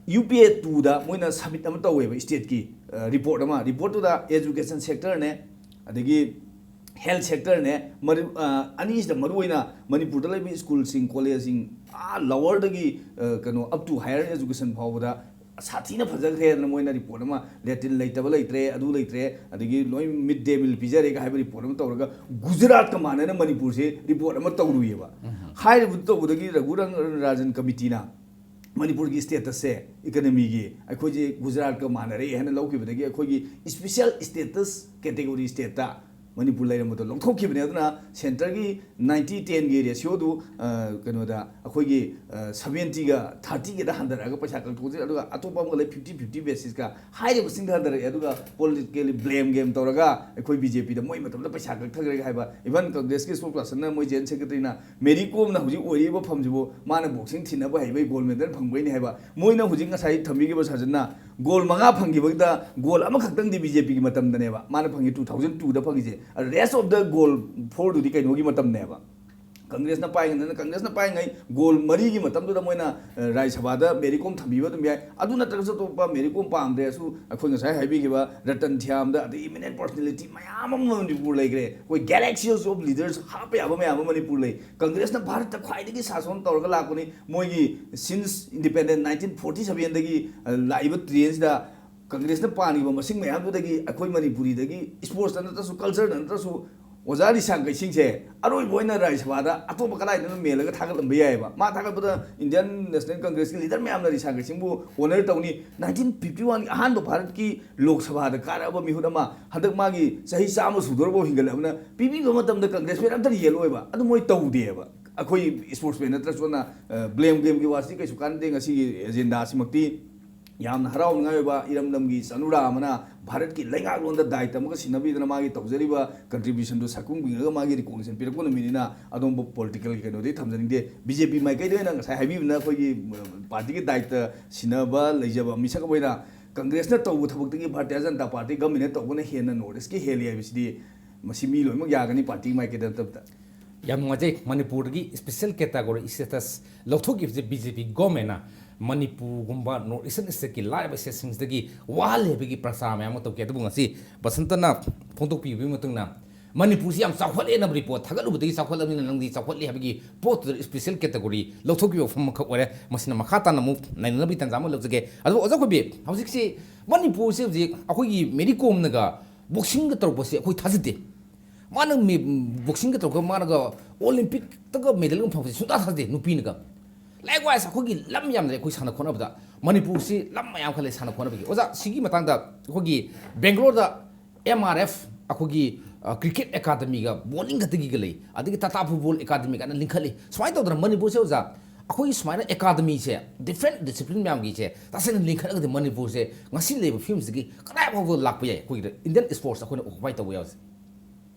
ꯌꯨ ꯄꯤ ꯑꯦ ꯇꯨꯗ ꯃꯣꯏꯅ ꯁꯕꯃꯤꯠ ꯑꯃ ꯇꯧꯋꯦꯕ, ꯁ꯭ꯇꯦꯠꯀꯤ, ꯑ, ꯔꯤꯄꯣꯔꯠ ꯑꯃ꯫ ꯔꯤꯄꯣꯔꯠꯇꯨꯗ ꯑꯦꯖꯨꯀꯦꯁꯟ ꯁꯦꯛꯇꯔꯅꯦ, ꯑꯗꯒꯤ ꯍꯦꯜꯊ ꯁꯦꯛꯇꯔꯅꯦ, ꯃꯔꯨ-, ꯑ, ꯑꯅꯤꯁꯤꯗ ꯃꯔꯨꯑꯣꯏꯅ ꯃꯅꯤꯄꯨꯔꯗ ꯂꯩꯕ ꯁ꯭ꯀꯨꯜꯁꯤꯡ, ꯀꯣꯂꯦꯖꯁꯤꯡ, ꯑꯥ, ꯂꯋꯔꯗꯒꯤ, ꯑ, ꯀꯩꯅꯣ, up to higher education ꯐꯥꯎꯕꯗ ꯁꯥꯊꯤꯅ ꯐꯖꯈ꯭ꯔꯦꯗꯅ ꯃꯣꯏꯅ ꯔꯤꯄꯣꯔꯠ ꯑꯃ, ꯂꯦꯇ꯭ꯔꯤꯟ ꯂꯩꯇꯕ ꯂꯩꯇ꯭ꯔꯦ, ꯑꯗꯨ ꯂꯩꯇ꯭ꯔꯦ, ꯑꯗꯒꯤ ꯂꯣꯏ ꯃꯤꯗ ꯗꯦ ꯃꯤꯜ ꯄꯤꯖꯔꯦꯒ ꯍꯥꯏꯕ ꯔꯤꯄꯣꯔꯠ ꯑꯃ ꯇꯧꯔꯒ, ꯒꯨꯖꯔꯥꯠꯀ ꯃꯥꯟꯅꯅ ꯃꯅꯤꯄꯨꯔꯁꯦ ꯔꯤꯄꯣꯔꯠ ꯑꯃ ꯇꯧꯔꯨꯏꯌꯦꯕ꯫ ꯍꯥꯏꯔꯤꯕꯗꯨ ꯇꯧꯕꯗꯒꯤ ꯔꯘꯨ ꯔꯪ-, ꯔꯥꯖꯟ ꯀꯃꯤꯇꯤꯅ ꯃꯅꯤꯄꯨꯔꯒꯤ ꯁ꯭ꯇꯦꯇꯁꯁꯦ, ꯏꯀꯅꯃꯤꯒꯤ, ꯑꯩꯈꯣꯏꯁꯦ ꯒꯨꯖꯔꯥꯠꯀ ꯃꯥꯟꯅꯔꯦ ꯍꯥꯏꯅ ꯂꯧꯈꯤꯕꯗꯒꯤ, ꯑꯩꯈꯣꯏꯒꯤ ꯁ꯭ꯄꯤꯁꯦꯜ ꯁ꯭ꯇꯦꯇꯁ ꯀꯦꯇꯦꯒꯣꯔꯤ ꯁ꯭ꯇꯦꯠꯇ ꯃꯅꯤꯄꯨꯔ ꯂꯩꯔꯝꯕꯗꯣ ꯂꯧꯊꯣꯛꯈꯤꯕꯅꯦ꯫ ꯑꯗꯨꯅ ꯁꯦꯟꯇꯔꯒꯤ ꯅꯥꯏꯟꯇꯤ ꯇꯦꯟꯒꯤ ꯔꯦꯁꯤꯌꯣꯗꯨ, ꯑ, ꯀꯩꯅꯣꯗ, ꯑꯩꯈꯣꯏꯒꯤ, ꯑ, ꯁꯕꯦꯟꯇꯤꯒ ꯊꯥꯔꯇꯤꯒꯗ ꯍꯟꯊꯔꯛꯑꯒ ꯄꯩꯁꯥ ꯀꯛꯊꯣꯛꯆꯩ꯫ ꯑꯗꯨꯒ ꯑꯇꯣꯞꯄ ꯑꯃꯒ ꯂꯩ, ꯐꯤꯐꯇꯤ ꯐꯤꯐꯇꯤ ꯕꯦꯁꯤꯁꯀ ꯍꯥꯏꯔꯤꯕꯁꯤꯡꯗ ꯍꯟꯊꯔꯛꯑꯦ꯫ ꯑꯗꯨꯒ ꯄꯣꯂꯤꯇꯤꯀꯦꯜꯂꯤ ꯕ꯭ꯂꯦꯝ ꯒꯦꯝ ꯇꯧꯔꯒ ꯑꯩꯈꯣꯏ ꯕꯤ ꯖꯦ ꯄꯤꯗ ꯃꯣꯏ ꯃꯇꯝꯗ ꯄꯩꯁꯥ ꯀꯛꯊꯈ꯭ꯔꯦ ꯍꯥꯏꯕ꯫ ꯏꯚꯟ ꯀꯪꯒ꯭ꯔꯦꯁꯀꯤ ꯁ꯭ꯄꯣꯛꯁ ꯄꯥꯔꯁꯟꯅ, ꯃꯣꯏ ꯖꯦꯟ ꯁꯦꯀ꯭ꯔꯦꯇꯔꯤꯅ, ꯃꯦꯔꯤ ꯀꯣꯝꯅ ꯍꯧꯖꯤꯛ ꯑꯣꯏꯔꯤꯕ ꯐꯝꯁꯤꯕꯨ ꯃꯥꯅ ꯕꯣꯛꯁꯤꯡ ꯊꯤꯟꯅꯕ ꯍꯩꯕꯩ ꯒꯣꯜ ꯃꯦꯗꯜ ꯐꯪꯕꯩꯅꯤ ꯍꯥꯏꯕ꯫ ꯃꯣꯏꯅ ꯍꯧꯖꯤꯛ ꯉꯁꯥꯏ ꯊꯝꯕꯤꯈꯤꯕ ꯁꯥꯖꯟꯅ ꯒꯣꯜ ꯃꯉꯥ ꯐꯪꯈꯤꯕꯗ ꯒꯣꯜ ꯑꯃꯈꯛꯇꯪꯗꯤ ꯕꯤ ꯖꯦ ꯄꯤꯒꯤ ꯃꯇꯝꯗꯅꯦꯕ ꯃꯥꯅ ꯐꯪꯉꯤ, ꯇꯨ ꯊꯥꯎꯖꯟ ꯇꯨꯗ ꯐꯪꯉꯤꯁꯦ꯫ Rest of the goal fourꯗꯨꯗꯤ ꯀꯩꯅꯣꯒꯤ ꯃꯇꯝꯅꯦꯕ, ꯀꯪꯒ꯭ꯔꯦꯁꯅ ꯄꯥꯏꯉꯩꯗꯅ, ꯀꯪꯒ꯭ꯔꯦꯁꯅ ꯄꯥꯏꯉꯩ ꯒꯣꯜ ꯃꯔꯤꯒꯤ ꯃꯇꯝꯗꯨꯗ ꯃꯣꯏꯅ, ꯑ, ꯔꯥꯖ꯭ꯌ ꯁꯚꯥꯗ ꯃꯦꯔꯤ ꯀꯣꯝ ꯊꯝꯕꯤꯕ ꯑꯗꯨꯝ ꯌꯥꯏ꯫ ꯑꯗꯨ ꯅꯠꯇ꯭ꯔꯒꯁꯨ ꯑꯇꯣꯞꯄ ꯃꯦꯔꯤ ꯀꯣꯝ ꯄꯥꯝꯗ꯭ꯔꯦꯁꯨ, ꯑꯩꯈꯣꯏ ꯉꯁꯥꯏ ꯍꯥꯏꯕꯤꯈꯤꯕ ꯔꯇꯟ ꯊꯤꯌꯥꯝꯗ, ꯑꯗꯩ ꯏꯃꯤꯅꯦꯟ ꯄꯔꯁꯣꯅꯦꯂꯤꯇꯤ ꯃꯌꯥꯝ ꯑꯃ ꯃꯅꯤꯄꯨꯔ ꯂꯩꯈ꯭ꯔꯦ꯫ ꯑꯩꯈꯣꯏ galaxies of leaders ꯍꯥꯞꯄ ꯌꯥꯕ ꯃꯌꯥꯝ ꯑꯃ ꯃꯅꯤꯄꯨꯔ ꯂꯩ꯫ ꯀꯪꯒ꯭ꯔꯦꯁꯅ ꯚꯥꯔꯠꯇ ꯈ꯭ꯋꯥꯏꯗꯒꯤ ꯁꯥꯁꯣꯟ ꯇꯧꯔꯒ ꯂꯥꯛꯄꯅꯤ꯫ ꯃꯣꯏꯒꯤ since independent nineteen forty sevenꯗꯒꯤ, ꯑ, ꯂꯥꯛꯏꯕ trendꯁꯤꯗ ꯀꯪꯒ꯭ꯔꯦꯁꯅ ꯄꯥꯟꯈꯤꯕ ꯃꯁꯤꯡ ꯃꯌꯥꯝꯗꯨꯗꯒꯤ ꯑꯩꯈꯣꯏ ꯃꯅꯤꯄꯨꯔꯤꯗꯒꯤ sportsꯇ ꯅꯠꯇ꯭ꯔꯁꯨ, cultureꯗ ꯅꯠꯇ꯭ꯔꯁꯨ, ꯑꯣꯖꯥ ꯔꯤꯁꯥꯡ ꯀꯩꯁꯤꯡꯁꯦ ꯑꯔꯣꯏꯕ ꯑꯣꯏꯅ ꯔꯥꯖ꯭ꯌ ꯁꯚꯥꯗ ꯑꯇꯣꯞꯄ ꯀꯗꯥꯏꯗꯅꯣ ꯃꯦꯜꯂꯒ ꯊꯥꯒꯠꯂꯝꯕ ꯌꯥꯏꯑꯕ꯫ ꯃꯥ ꯊꯥꯒꯠꯄꯗ Indian National Congressꯀꯤ leader ꯃꯌꯥꯝꯅ ꯔꯤꯁꯥꯡ ꯀꯩꯁꯤꯡꯕꯨ honor ꯇꯧꯅꯤ꯫ Nineteen fifty oneꯒꯤ ꯑꯍꯥꯟꯕ ꯚꯥꯔꯠꯀꯤ ꯂꯣꯛ ꯁꯚꯥꯗ ꯀꯥꯔꯛꯑꯕ ꯃꯤꯍꯨꯠ ꯑꯃ, ꯍꯟꯗꯛ ꯃꯥꯒꯤ ꯆꯍꯤ ꯆꯥꯝꯃ ꯁꯨꯗꯣꯔꯐꯥꯎ ꯍꯤꯡꯒꯠꯂꯕꯅ, ꯄꯤꯕꯤꯕ ꯃꯇꯝꯗ congressman ꯑꯝꯇꯅ ꯌꯦꯜꯂꯣꯏꯕ꯫ ꯑꯗꯨ ꯃꯣꯏ ꯇꯧꯗꯦꯕ꯫ ꯑꯩꯈꯣꯏ sportsman ꯅꯠꯇ꯭ꯔꯁꯨꯅ, ꯑ, blame gameꯒꯤ ꯋꯥꯁꯤꯗꯤ ꯀꯩꯁꯨ ꯀꯥꯟꯅꯗꯦ ꯉꯁꯤꯒꯤ agendaꯁꯤꯃꯛꯇꯤ꯫ ꯌꯥꯝꯅ ꯍꯔꯥꯎꯅꯤꯡꯉꯥꯏ ꯑꯣꯏꯕ ꯏꯔꯝꯗꯝꯒꯤ ꯆꯅꯨꯔꯥ ꯑꯃꯅ ꯚꯥꯔꯠꯀꯤ ꯂꯩꯉꯥꯛꯂꯣꯟꯗ ꯗꯥꯏꯇ ꯑꯃꯒ ꯁꯤꯟꯅꯕꯤꯗꯅ ꯃꯥꯒꯤ ꯇꯧꯖꯔꯤꯕ contributionꯗꯨ ꯁꯛꯈꯪꯕꯤꯔꯒ ꯃꯥꯒꯤ recognition ꯄꯤꯔꯛꯄ ꯅꯨꯃꯤꯠꯅꯤꯅ ꯑꯗꯣꯝꯕꯨ political ꯀꯩꯅꯣꯗꯤ ꯊꯝꯖꯅꯤꯡꯗꯦ꯫ BJP ꯃꯥꯏꯀꯩꯗ ꯑꯣꯏꯅ ꯉꯁꯥꯏ ꯍꯥꯏꯕꯤꯕꯅ ꯑꯩꯈꯣꯏꯒꯤ, ꯑ, partyꯒꯤ ꯗꯥꯏꯇ ꯁꯤꯟꯅꯕ ꯂꯩꯖꯕ ꯃꯤꯁꯛ ꯑꯃ ꯑꯣꯏꯅ Congressꯅ ꯇꯧꯕ ꯊꯕꯛꯇꯒꯤ Bharatiya Janata Party governmentꯅ ꯇꯧꯕꯅ ꯍꯦꯟꯅ North Eastꯀꯤ ꯍꯦꯜꯂꯤ ꯍꯥꯏꯕꯁꯤꯗꯤ ꯃꯁꯤ ꯃꯤ ꯂꯣꯏꯅꯃꯛ ꯌꯥꯒꯅꯤ partyꯒꯤ ꯃꯥꯏꯀꯩꯗ ꯅꯠꯇꯕꯗ꯫ ꯌꯥꯝ ꯅꯨꯡꯉꯥꯏꯖꯩ꯫ ꯃꯅꯤꯄꯨꯔꯗꯒꯤ special category status ꯂꯧꯊꯣꯛꯈꯤꯕꯁꯦ BJP governmentꯅ ꯃꯅꯤꯄꯨꯔꯒꯨꯝꯕ North Eastern stateꯀꯤ ꯂꯥꯏꯔꯕ stateꯁꯤꯡꯁꯤꯗꯒꯤ ꯋꯥꯍꯜꯂꯦ ꯍꯥꯏꯕꯒꯤ ꯄ꯭ꯔꯆꯥꯔ ꯃꯌꯥꯝ ꯑꯃ ꯇꯧꯈꯤ꯫ ꯑꯗꯨꯕꯨ ꯉꯁꯤ ꯕꯁꯟꯇꯅ ꯐꯣꯡꯗꯣꯛꯄꯤꯕꯒꯤ ꯃꯇꯨꯡ ꯏꯟꯅ ꯃꯅꯤꯄꯨꯔꯁꯤ ꯌꯥꯝ ꯆꯥꯎꯈꯠꯂꯦꯅ report ꯊꯥꯒꯠꯂꯨꯕꯗꯒꯤ ꯆꯥꯎꯈꯠꯂꯕꯅꯤꯅ ꯅꯪꯗꯤ ꯆꯥꯎꯈꯠꯂꯦ ꯍꯥꯏꯕꯒꯤ ꯄꯣꯠꯇꯨꯗ special category ꯂꯧꯊꯣꯛꯈꯤꯕ ꯋꯥꯐꯝ ꯑꯃꯈꯛ ꯑꯣꯏꯔꯦ꯫ ꯃꯁꯤꯅ ꯃꯈꯥ ꯇꯥꯅ ꯑꯃꯨꯛ ꯅꯩꯅꯅꯕꯒꯤ ꯇꯥꯟꯖꯥ ꯑꯃ ꯂꯧꯖꯒꯦ꯫ ꯑꯗꯨꯕꯨ ꯑꯣꯖꯥ ꯈꯣꯏꯕꯤ, ꯍꯧꯖꯤꯛꯁꯤ ꯃꯅꯤꯄꯨꯔꯁꯤ ꯍꯧꯖꯤꯛ ꯑꯩꯈꯣꯏꯒꯤ ꯃꯦꯔꯤ ꯀꯣꯝꯅꯒ boxingꯒ ꯇꯧꯔꯛꯄꯁꯦ ꯑꯩꯈꯣꯏ ꯊꯥꯖꯗꯦ꯫ ꯃꯥꯅ ꯃꯤ-, boxingꯒ ꯇꯧꯔꯒ ꯃꯥꯅꯒ Olympicꯇꯒ medalꯒ ꯐꯪꯕꯁꯦ ꯁꯨꯡꯊꯥ ꯊꯥꯖꯗꯦ ꯅꯨꯄꯤꯅꯒ꯫ Likewise ꯑꯩꯈꯣꯏꯒꯤ ꯂꯝ ꯌꯥꯝꯅ ꯂꯩ ꯑꯩꯈꯣꯏ ꯁꯥꯟꯅ ꯈꯣꯠꯅꯕꯗ꯫ ꯃꯅꯤꯄꯨꯔꯁꯤ ꯂꯝ ꯃꯌꯥꯝ ꯈꯔ ꯂꯩ ꯁꯥꯟꯅ ꯈꯣꯠꯅꯕꯒꯤ꯫ ꯑꯣꯖꯥ, ꯁꯤꯒꯤ ꯃꯇꯥꯡꯗ ꯑꯩꯈꯣꯏꯒꯤ Bangaloreꯗ M R F ꯑꯩꯈꯣꯏꯒꯤ, ꯑ, cricket academyꯒ bowling ꯈꯛꯇꯒꯤꯒ ꯂꯩ, ꯑꯗꯒꯤ Tata Football Academy ꯀꯥꯏꯅ ꯂꯤꯡꯈꯠꯂꯤ꯫ ꯁꯨꯃꯥꯏꯅ ꯇꯧꯗꯅ ꯃꯅꯤꯄꯨꯔꯁꯦ ꯑꯣꯖꯥ, ꯑꯩꯈꯣꯏꯒꯤ ꯁꯨꯃꯥꯏꯅ academyꯁꯦ different discipline ꯃꯌꯥꯝꯒꯤꯁꯦ ꯇꯁꯦꯡꯅ ꯂꯤꯡꯈꯠꯂꯒꯗꯤ ꯃꯅꯤꯄꯨꯔꯁꯦ ꯉꯁꯤ ꯂꯩꯔꯤꯕ ꯐꯤꯕꯝꯁꯤꯗꯒꯤ ꯀꯗꯥꯏ ꯐꯥꯎꯕ ꯂꯥꯛꯄ ꯌꯥꯏ? ꯑꯩꯈꯣꯏꯒꯤ Indian sports ꯑꯩꯈꯣꯏꯅ occupy ꯇꯧꯕ ꯌꯥꯕꯁꯦ꯫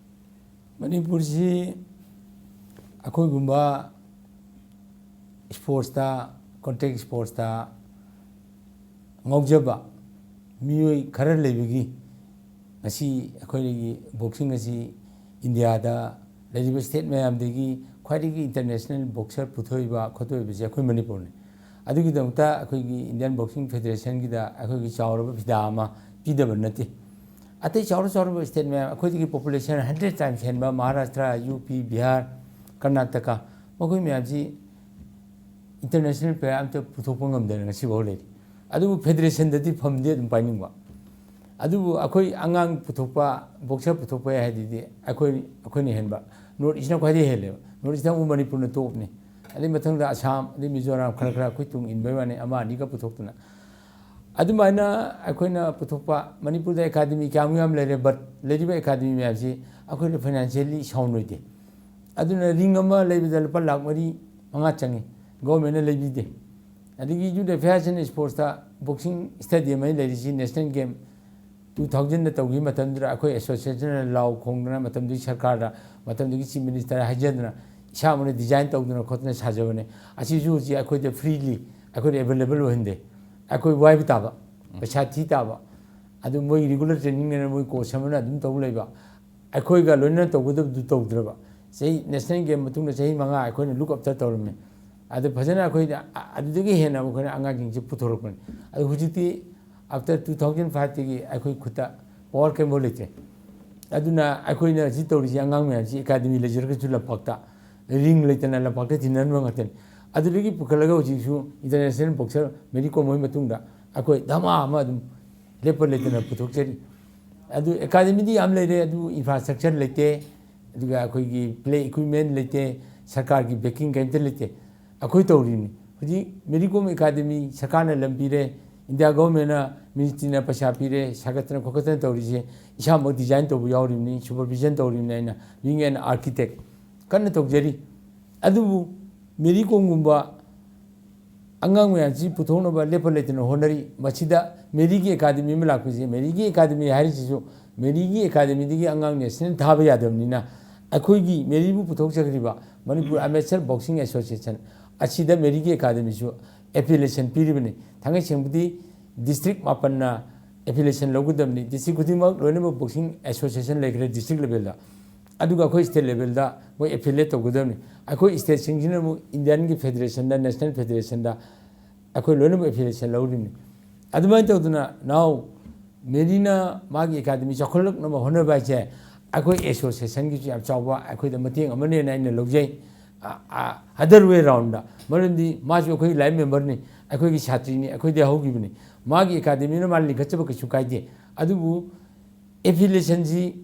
ꯃꯅꯤꯄꯨꯔꯁꯤ ꯑꯩꯈꯣꯏꯒꯨꯝꯕ sportsꯇ, contact sportsꯇ ꯉꯥꯎꯖꯕ ꯃꯤꯑꯣꯏ ꯈꯔ ꯂꯩꯕꯒꯤ ꯉꯁꯤ ꯑꯩꯈꯣꯏꯒꯤ boxing ꯑꯁꯤ ꯏꯟꯗꯤꯌꯥꯗ ꯂꯩꯔꯤꯕ state ꯃꯌꯥꯝꯗꯒꯤ ꯈ꯭ꯋꯥꯏꯗꯒꯤ ꯏꯟꯇꯔꯅꯦꯁꯅꯦꯜ ꯕꯣꯛꯁꯔ ꯄꯨꯊꯣꯛꯏꯕ ꯈꯣꯠꯇꯣꯛꯏꯕꯁꯦ ꯑꯩꯈꯣꯏ ꯃꯅꯤꯄꯨꯔꯅꯤ꯫ ꯑꯗꯨꯒꯤꯗꯃꯛꯇ ꯑꯩꯈꯣꯏꯒꯤ ꯏꯟꯗꯤꯌꯥꯟ ꯕꯣꯛꯁꯤꯡ ꯐꯦꯗꯔꯦꯁꯟꯒꯤꯗ ꯑꯩꯈꯣꯏꯒꯤ ꯆꯥꯎꯔꯕ ꯐꯤꯗꯥ ꯑꯃ ꯄꯤꯗꯕ ꯅꯠꯇꯦ꯫ ꯑꯇꯩ ꯆꯥꯎꯔ ꯆꯥꯎꯔꯕ ꯁ꯭ꯇꯦꯠ ꯃꯌꯥꯝ, ꯑꯩꯈꯣꯏꯗꯒꯤ ꯄꯣꯄꯨꯂꯦꯁꯟ ꯍꯟꯗ꯭ꯔꯦꯠ ꯇꯥꯏꯝꯁ ꯍꯦꯟꯕ ꯃꯍꯥꯔꯥꯁꯇ꯭ꯔ, ꯌꯨ ꯄꯤ, ꯕꯤꯍꯥꯔ, ꯀꯔꯅꯥꯇꯀꯥ, ꯃꯈꯣꯏ ꯃꯌꯥꯝꯁꯤ ꯏꯟꯇꯔꯅꯦꯁꯅꯦꯜ ꯄ꯭ꯂꯦꯌꯔ ꯑꯝꯇ ꯄꯨꯊꯣꯛꯄ ꯉꯝꯗꯅ ꯉꯁꯤꯐꯥꯎ ꯂꯩꯔꯤ꯫ ꯑꯗꯨꯕꯨ ꯐꯦꯗꯔꯦꯁꯟꯗꯗꯤ ꯐꯝꯗꯤ ꯑꯗꯨꯝ ꯄꯥꯏꯅꯤꯡꯕ꯫ ꯑꯗꯨꯕꯨ ꯑꯩꯈꯣꯏ ꯑꯉꯥꯡ ꯄꯨꯊꯣꯛꯄ, ꯕꯣꯛꯁꯔ ꯄꯨꯊꯣꯛꯄ ꯌꯥꯏ ꯍꯥꯏꯗꯨꯗꯤ ꯑꯩꯈꯣꯏ, ꯑꯩꯈꯣꯏꯅ ꯍꯦꯟꯕ꯫ ꯅꯣꯔꯠ ꯏꯁꯅ ꯈ꯭ꯋꯥꯏꯗꯒꯤ ꯍꯦꯜꯂꯦꯕ꯫ ꯅꯣꯔꯠ ꯏꯁꯇ ꯑꯃꯨꯛ ꯃꯅꯤꯄꯨꯔꯅ ꯇꯣꯞꯅꯤ꯫ ꯑꯗꯩ ꯃꯊꯪꯗ ꯑꯁꯥꯝ, ꯑꯗꯩ ꯃꯤꯖꯣꯔꯥꯝ, ꯈꯔ ꯈꯔ ꯑꯩꯈꯣꯏ ꯇꯨꯡ ꯏꯟꯕꯩ ꯋꯥꯅꯤ, ꯑꯃ ꯑꯅꯤꯒ ꯄꯨꯊꯣꯛꯇꯅ꯫ ꯑꯗꯨꯃꯥꯏꯅ ꯑꯩꯈꯣꯏꯅ ꯄꯨꯊꯣꯛꯄ, ꯃꯅꯤꯄꯨꯔꯗ ꯑꯦꯀꯥꯗꯃꯤ ꯀꯌꯥꯃꯨꯛ ꯌꯥꯝ ꯂꯩꯔꯦ, but ꯂꯩꯔꯤꯕ ꯑꯦꯀꯥꯗꯃꯤ ꯃꯌꯥꯝꯁꯤ ꯑꯩꯈꯣꯏꯅ ꯐꯥꯏꯅꯥꯟꯁꯤꯌꯦꯜꯂꯤ ꯁꯥꯎꯟ ꯑꯣꯏꯗꯦ꯫ ꯑꯗꯨꯅ ꯔꯤꯡ ꯑꯃ ꯂꯩꯕꯗ ꯂꯨꯄꯥ ꯂꯥꯛ ꯃꯔꯤ ꯃꯉꯥ ꯆꯪꯉꯤ, ꯒꯣꯔꯃꯦꯟꯅ ꯂꯩꯕꯤꯗꯦ꯫ ꯑꯗꯒꯤ ꯌꯨꯠ ꯑꯦꯐꯤꯌꯔꯁ ꯑꯦꯟ ꯁ꯭ꯄꯣꯔꯠꯁꯇ ꯕꯣꯛꯁꯤꯡ ꯁ꯭ꯇꯦꯗꯤꯌꯝ ꯑꯃ ꯂꯩꯔꯤꯁꯤ ꯅꯦꯁꯅꯦꯜ ꯒꯦꯝ ꯇꯨ ꯊꯥꯎꯖꯟꯗ ꯇꯧꯈꯤꯕ ꯃꯇꯝꯗꯨꯗ ꯑꯩꯈꯣꯏ ꯑꯦꯁꯣꯁꯤꯌꯦꯁꯟꯅ ꯂꯥꯎ ꯈꯣꯡꯗꯅ, ꯃꯇꯝꯗꯨꯒꯤ ꯁꯔꯀꯥꯔꯗ, ꯃꯇꯝꯗꯨꯒꯤ ꯆꯤꯐ ꯃꯤꯅꯤꯁꯇꯔ ꯍꯥꯏꯖꯗꯅ, ꯏꯁꯥꯃꯛꯅ ꯗꯤꯖꯥꯏꯟ ꯇꯧꯗꯅ ꯈꯣꯠꯇꯅ ꯁꯥꯖꯕꯅꯦ꯫ ꯑꯁꯤꯁꯨ ꯍꯧꯖꯤꯛ ꯑꯩꯈꯣꯏꯗ ꯐ꯭ꯔꯤꯂꯤ ꯑꯩꯈꯣꯏꯗ ꯑꯦꯕꯥꯏꯂꯦꯕꯜ ꯑꯣꯏꯍꯟꯗꯦ꯫ ꯑꯩꯈꯣꯏ ꯋꯥꯏꯕ ꯇꯥꯕ, ꯄꯩꯁꯥ ꯊꯤ ꯇꯥꯕ꯫ ꯑꯗꯨ ꯃꯣꯏ ꯔꯤꯒꯨꯂꯔ ꯇ꯭ꯔꯦꯅꯤꯡꯅꯦꯅ ꯃꯣꯏ ꯀꯣꯆ ꯑꯃꯅ ꯑꯗꯨꯝ ꯇꯧ ꯂꯩꯕ꯫ ꯑꯩꯈꯣꯏꯒ ꯂꯣꯏꯅꯅ ꯇꯧꯒꯗꯕꯗꯨ ꯇꯧꯗ꯭ꯔꯕ꯫ ꯆꯍꯤ, ꯅꯦꯁꯅꯦꯜ ꯒꯦꯝ ꯃꯇꯨꯡꯗ ꯆꯍꯤ ꯃꯉꯥ ꯑꯩꯈꯣꯏꯅ ꯂꯨꯛ ꯑꯞꯇꯔ ꯇꯧꯔꯝꯃꯤ꯫ ꯑꯗꯨ ꯐꯖꯅ ꯑꯩꯈꯣꯏꯗ ꯑ-, ꯑꯗꯨꯗꯒꯤ ꯍꯦꯟꯅ ꯑꯩꯈꯣꯏꯅ ꯑꯉꯥꯡꯁꯤꯡꯁꯤ ꯄꯨꯊꯣꯔꯛꯄꯅꯤ꯫ ꯑꯗꯨ ꯍꯧꯖꯤꯛꯇꯤ ꯑꯥꯐꯇꯔ ꯇꯨ ꯊꯥꯎꯖꯟ ꯐꯥꯏꯚꯇꯒꯤ ꯑꯩꯈꯣꯏ ꯈꯨꯠꯇ ꯄꯋꯥꯔ ꯀꯩꯝꯐꯥꯎ ꯂꯩꯇ꯭ꯔꯦ꯫ ꯑꯗꯨꯅ ꯑꯩꯈꯣꯏꯅ ꯍꯧꯖꯤꯛ ꯇꯧꯔꯤꯁꯤ, ꯑꯉꯥꯡ ꯃꯌꯥꯝꯁꯤ ꯑꯦꯀꯥꯗꯃꯤ ꯂꯩꯖꯔꯒꯁꯨ ꯂꯝꯄꯥꯛꯇ ꯔꯤꯡ ꯂꯩꯇꯅ ꯂꯝꯄꯥꯛꯇ ꯊꯤꯟꯅꯔꯝꯕ ꯉꯥꯛꯇꯅꯤ꯫ ꯑꯗꯨꯗꯒꯤ ꯄꯨꯈꯠꯂꯒ ꯍꯧꯖꯤꯛꯁꯨ ꯏꯟꯇꯔꯅꯦꯁꯅꯦꯜ ꯕꯣꯛꯁꯔ ꯃꯦꯔꯤ ꯀꯣꯝ ꯍꯣꯏ ꯃꯇꯨꯡꯗ ꯑꯩꯈꯣꯏ ꯙꯃꯥ ꯑꯃ ꯑꯗꯨꯝ ꯂꯦꯞꯄ ꯂꯩꯇꯅ ꯄꯨꯊꯣꯛꯆꯔꯤ꯫ ꯑꯗꯨ ꯑꯦꯀꯥꯗꯃꯤꯗꯤ ꯌꯥꯝ ꯂꯩꯔꯦ, ꯑꯗꯨ ꯏꯟꯐ꯭ꯔꯥꯁ꯭ꯇ꯭ꯔꯛꯆꯔ ꯂꯩꯇꯦ, ꯑꯗꯨꯒ ꯑꯩꯈꯣꯏꯒꯤ ꯄ꯭ꯂꯦ ꯏꯀ꯭ꯋꯤꯞꯃꯦꯟ ꯂꯩꯇꯦ, ꯁꯔꯀꯥꯔꯒꯤ ꯕꯦꯀꯤꯡ ꯀꯔꯤꯝꯇ ꯂꯩꯇꯦ꯫ ꯑꯩꯈꯣꯏ ꯇꯧꯔꯤꯕꯅꯤ꯫ ꯍꯧꯖꯤꯛ ꯃꯦꯔꯤ ꯀꯣꯝ ꯑꯦꯀꯥꯗꯃꯤ ꯁꯔꯀꯥꯔꯅ ꯂꯝ ꯄꯤꯔꯦ, ꯏꯟꯗꯤꯌꯥ ꯒꯣꯔꯃꯦꯟꯅ, ꯃꯤꯅꯤꯁꯇ꯭ꯔꯤꯅ ꯄꯩꯁꯥ ꯄꯤꯔꯦ, ꯁꯥꯒꯠꯇꯅ ꯈꯣꯠꯀꯠꯇꯅ ꯇꯧꯔꯤꯁꯦ ꯏꯁꯥꯃꯛ ꯗꯤꯖꯥꯏꯟ ꯇꯧꯕ ꯌꯥꯎꯔꯤꯕꯅꯤ, ꯁꯨꯄꯔꯚꯤꯖꯟ ꯇꯧꯔꯤꯕꯅꯤ, ꯑꯩꯅ being an architect ꯀꯟꯅ ꯇꯧꯖꯔꯤ꯫ ꯑꯗꯨꯕꯨ ꯃꯦꯔꯤ ꯀꯣꯝꯒꯨꯝꯕ ꯑꯉꯥꯡ ꯃꯌꯥꯝꯁꯤ ꯄꯨꯊꯣꯛꯅꯕ ꯂꯦꯞꯄ ꯂꯩꯇꯅ ꯍꯣꯠꯅꯔꯤ꯫ ꯃꯁꯤꯗ ꯃꯦꯔꯤꯒꯤ ꯑꯦꯀꯥꯗꯃꯤ ꯑꯃ ꯂꯥꯛꯄꯁꯦ, ꯃꯦꯔꯤꯒꯤ ꯑꯦꯀꯥꯗꯃꯤ ꯍꯥꯏꯔꯤꯁꯤꯁꯨ ꯃꯦꯔꯤꯒꯤ ꯑꯦꯀꯥꯗꯃꯤꯗꯒꯤ ꯑꯉꯥꯡ ꯅꯦꯁꯅꯦꯜ ꯊꯥꯕ ꯌꯥꯗꯕꯅꯤꯅ, ꯑꯩꯈꯣꯏꯒꯤ ꯃꯦꯔꯤꯕꯨ ꯄꯨꯊꯣꯛꯆꯈ꯭ꯔꯤꯕ ꯃꯅꯤꯄꯨꯔ ꯑꯃꯦꯆꯔ ꯕꯣꯛꯁꯤꯡ ꯑꯦꯁꯣꯁꯤꯌꯦꯁꯟ ꯑꯁꯤꯗ ꯃꯦꯔꯤꯒꯤ ꯑꯦꯀꯥꯗꯃꯤꯁꯨ ꯑꯦꯐꯤꯂꯤꯌꯦꯁꯟ ꯄꯤꯔꯤꯕꯅꯤ꯫ ꯊꯥꯡꯒꯩ ꯁꯦꯡꯕꯗꯤ ꯗꯤꯁꯇ꯭ꯔꯤꯛ ꯃꯥꯄꯟꯅ ꯑꯦꯐꯤꯂꯤꯌꯦꯁꯟ ꯂꯧꯒꯗꯕꯅꯤ꯫ ꯗꯤꯁꯇ꯭ꯔꯤꯛ ꯈꯨꯗꯤꯡꯃꯛ ꯂꯣꯏꯅꯃꯛ ꯕꯣꯛꯁꯤꯡ ꯑꯦꯁꯣꯁꯤꯌꯦꯁꯟ ꯂꯩꯈ꯭ꯔꯦ ꯗꯤꯁꯇ꯭ꯔꯤꯛ ꯂꯦꯚꯦꯜꯗ꯫ ꯑꯗꯨꯒ ꯑꯩꯈꯣꯏ ꯁ꯭ꯇꯦꯠ ꯂꯦꯚꯦꯜꯗ ꯃꯣꯏ ꯑꯦꯐꯤꯂꯦꯠ ꯇꯧꯒꯗꯕꯅꯤ꯫ ꯑꯩꯈꯣꯏ ꯁ꯭ꯇꯦꯠꯁꯤꯡꯁꯤꯅ ꯑꯃꯨꯛ ꯏꯟꯗꯤꯌꯥꯟꯒꯤ ꯐꯦꯗꯔꯦꯁꯟꯗ, ꯅꯦꯁꯅꯦꯜ ꯐꯦꯗꯔꯦꯁꯟꯗ ꯑꯩꯈꯣꯏ ꯂꯣꯏꯅꯃꯛ ꯑꯦꯐꯤꯂꯦꯁꯟ ꯂꯧꯔꯤꯕꯅꯤ꯫ ꯑꯗꯨꯃꯥꯏꯅ ꯇꯧꯗꯅ ꯅꯥꯎ ꯃꯦꯔꯤꯅ ꯃꯥꯒꯤ ꯑꯦꯀꯥꯗꯃꯤ ꯆꯥꯎꯈꯠꯂꯛꯅꯕ ꯍꯣꯠꯅꯕ ꯍꯥꯏꯁꯦ ꯑꯩꯈꯣꯏ ꯑꯦꯁꯣꯁꯤꯌꯦꯁꯟꯒꯤꯁꯨ ꯌꯥꯝ ꯆꯥꯎꯕ ꯑꯩꯈꯣꯏꯗ ꯃꯇꯦꯡ ꯑꯃꯅꯦꯅ ꯑꯩꯅ ꯂꯧꯖꯩ꯫ ꯑ, ꯑ, other way round꯫ ꯃꯔꯝꯗꯤ ꯃꯥꯁꯨ ꯑꯩꯈꯣꯏꯒꯤ ꯂꯥꯏꯐ ꯃꯦꯝꯕꯔꯅꯤ, ꯑꯩꯈꯣꯏꯒꯤ ꯁꯥꯇ꯭ꯔꯤꯅꯤ, ꯑꯩꯈꯣꯏꯗ ꯍꯧꯈꯤꯕꯅꯤ꯫ ꯃꯥꯒꯤ ꯑꯦꯀꯥꯗꯃꯤꯅ ꯃꯥ ꯂꯤꯡꯈꯠꯆꯕ ꯀꯩꯁꯨ ꯀꯥꯏꯗꯦ꯫ ꯑꯗꯨꯕꯨ ꯑꯦꯐꯤꯂꯦꯁꯟꯁꯤ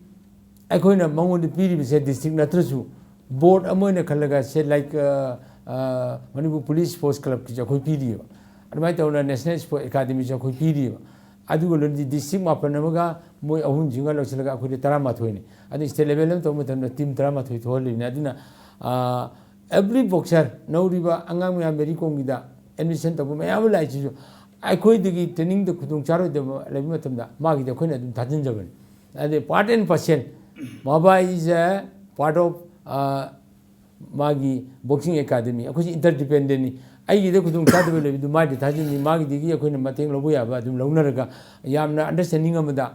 ꯑꯩꯈꯣꯏꯅ ꯃꯉꯣꯟꯗ ꯄꯤꯔꯤꯕꯁꯦ ꯗꯤꯁꯇ꯭ꯔꯤꯛ ꯅꯠꯇ꯭ꯔꯁꯨ ꯕꯣꯔꯗ ꯑꯃ ꯑꯣꯏꯅ ꯈꯜꯂꯒ ꯁꯦ, ꯂꯥꯏꯛ, ꯑ, ꯑ, ꯃꯅꯤꯄꯨꯔ ꯄꯨꯂꯤꯁ ꯁ꯭ꯄꯣꯔꯠꯁ ꯀ꯭ꯂꯕꯀꯤꯁꯨ ꯑꯩꯈꯣꯏ ꯄꯤꯔꯤꯑꯕ꯫ ꯑꯗꯨꯃꯥꯏꯅ ꯇꯧꯗꯅ ꯅꯦꯁꯅꯦꯜ ꯁ꯭ꯄꯣꯔꯠ ꯑꯦꯀꯥꯗꯃꯤꯁꯨ ꯑꯩꯈꯣꯏ ꯄꯤꯔꯤꯑꯕ꯫ ꯑꯗꯨꯒ ꯂꯣꯏꯅꯗꯤ ꯗꯤꯁꯇ꯭ꯔꯤꯛ ꯃꯥꯄꯟ ꯑꯃꯒ ꯃꯣꯏ ꯑꯍꯨꯝꯁꯤꯡꯒ ꯂꯧꯁꯤꯜꯂꯒ ꯑꯩꯈꯣꯏꯗ ꯇꯔꯥꯃꯥꯊꯣꯏꯅꯤ꯫ ꯑꯗꯨ ꯁ꯭ꯇꯦꯠ ꯂꯦꯚꯦꯜ ꯑꯃ ꯇꯧꯕ ꯃꯇꯝꯗ ꯇꯤꯝ ꯇꯔꯥꯃꯥꯊꯣꯏ ꯊꯣꯛꯍꯜꯂꯤꯕꯅꯤ꯫ ꯑꯗꯨꯅ, ꯑ, ꯑꯦꯕ꯭ꯔꯤ ꯕꯣꯛꯁꯔ, ꯅꯧꯔꯤꯕ ꯑꯉꯥꯡ ꯃꯌꯥꯝ ꯃꯦꯔꯤ ꯀꯣꯝꯒꯤꯗ ꯑꯦꯗꯃꯤꯁꯟ ꯇꯧꯕ ꯃꯌꯥꯝ ꯑꯃ ꯂꯥꯛꯏꯁꯤꯁꯨ ꯑꯩꯈꯣꯏꯗꯒꯤ ꯇ꯭ꯔꯦꯅꯤꯡꯗ ꯈꯨꯗꯣꯡ ꯆꯥꯔꯣꯏꯗꯕ ꯂꯩꯕ ꯃꯇꯝꯗ ꯃꯥꯒꯤꯗꯤ ꯑꯩꯈꯣꯏꯅ ꯑꯗꯨꯝ ꯊꯥꯖꯤꯟꯖꯕꯅꯤ꯫ ꯑꯗꯩ part and parcel, ꯃꯕꯥ is a part of, ꯑ, ꯃꯥꯒꯤ ꯕꯣꯛꯁꯤꯡ ꯑꯦꯀꯥꯗꯃꯤ꯫ ꯑꯩꯈꯣꯏꯁꯤ ꯏꯟꯇꯔꯗꯤꯄꯦꯟꯗꯦꯟꯅꯤ꯫ ꯑꯩꯒꯤꯗ ꯈꯨꯗꯣꯡ ꯆꯥꯗꯕ ꯂꯩꯕꯗꯨ ꯃꯥꯏꯗ ꯊꯥꯖꯤꯟꯅꯤ, ꯃꯥꯒꯤꯗꯒꯤ ꯑꯩꯈꯣꯏꯅ ꯃꯇꯦꯡ ꯂꯧꯕ ꯌꯥꯕ ꯑꯗꯨꯝ ꯂꯧꯅꯔꯒ, ꯌꯥꯝꯅ ꯑꯟꯗꯔꯁ꯭ꯇꯦꯟꯗꯤꯡ ꯑꯃꯗ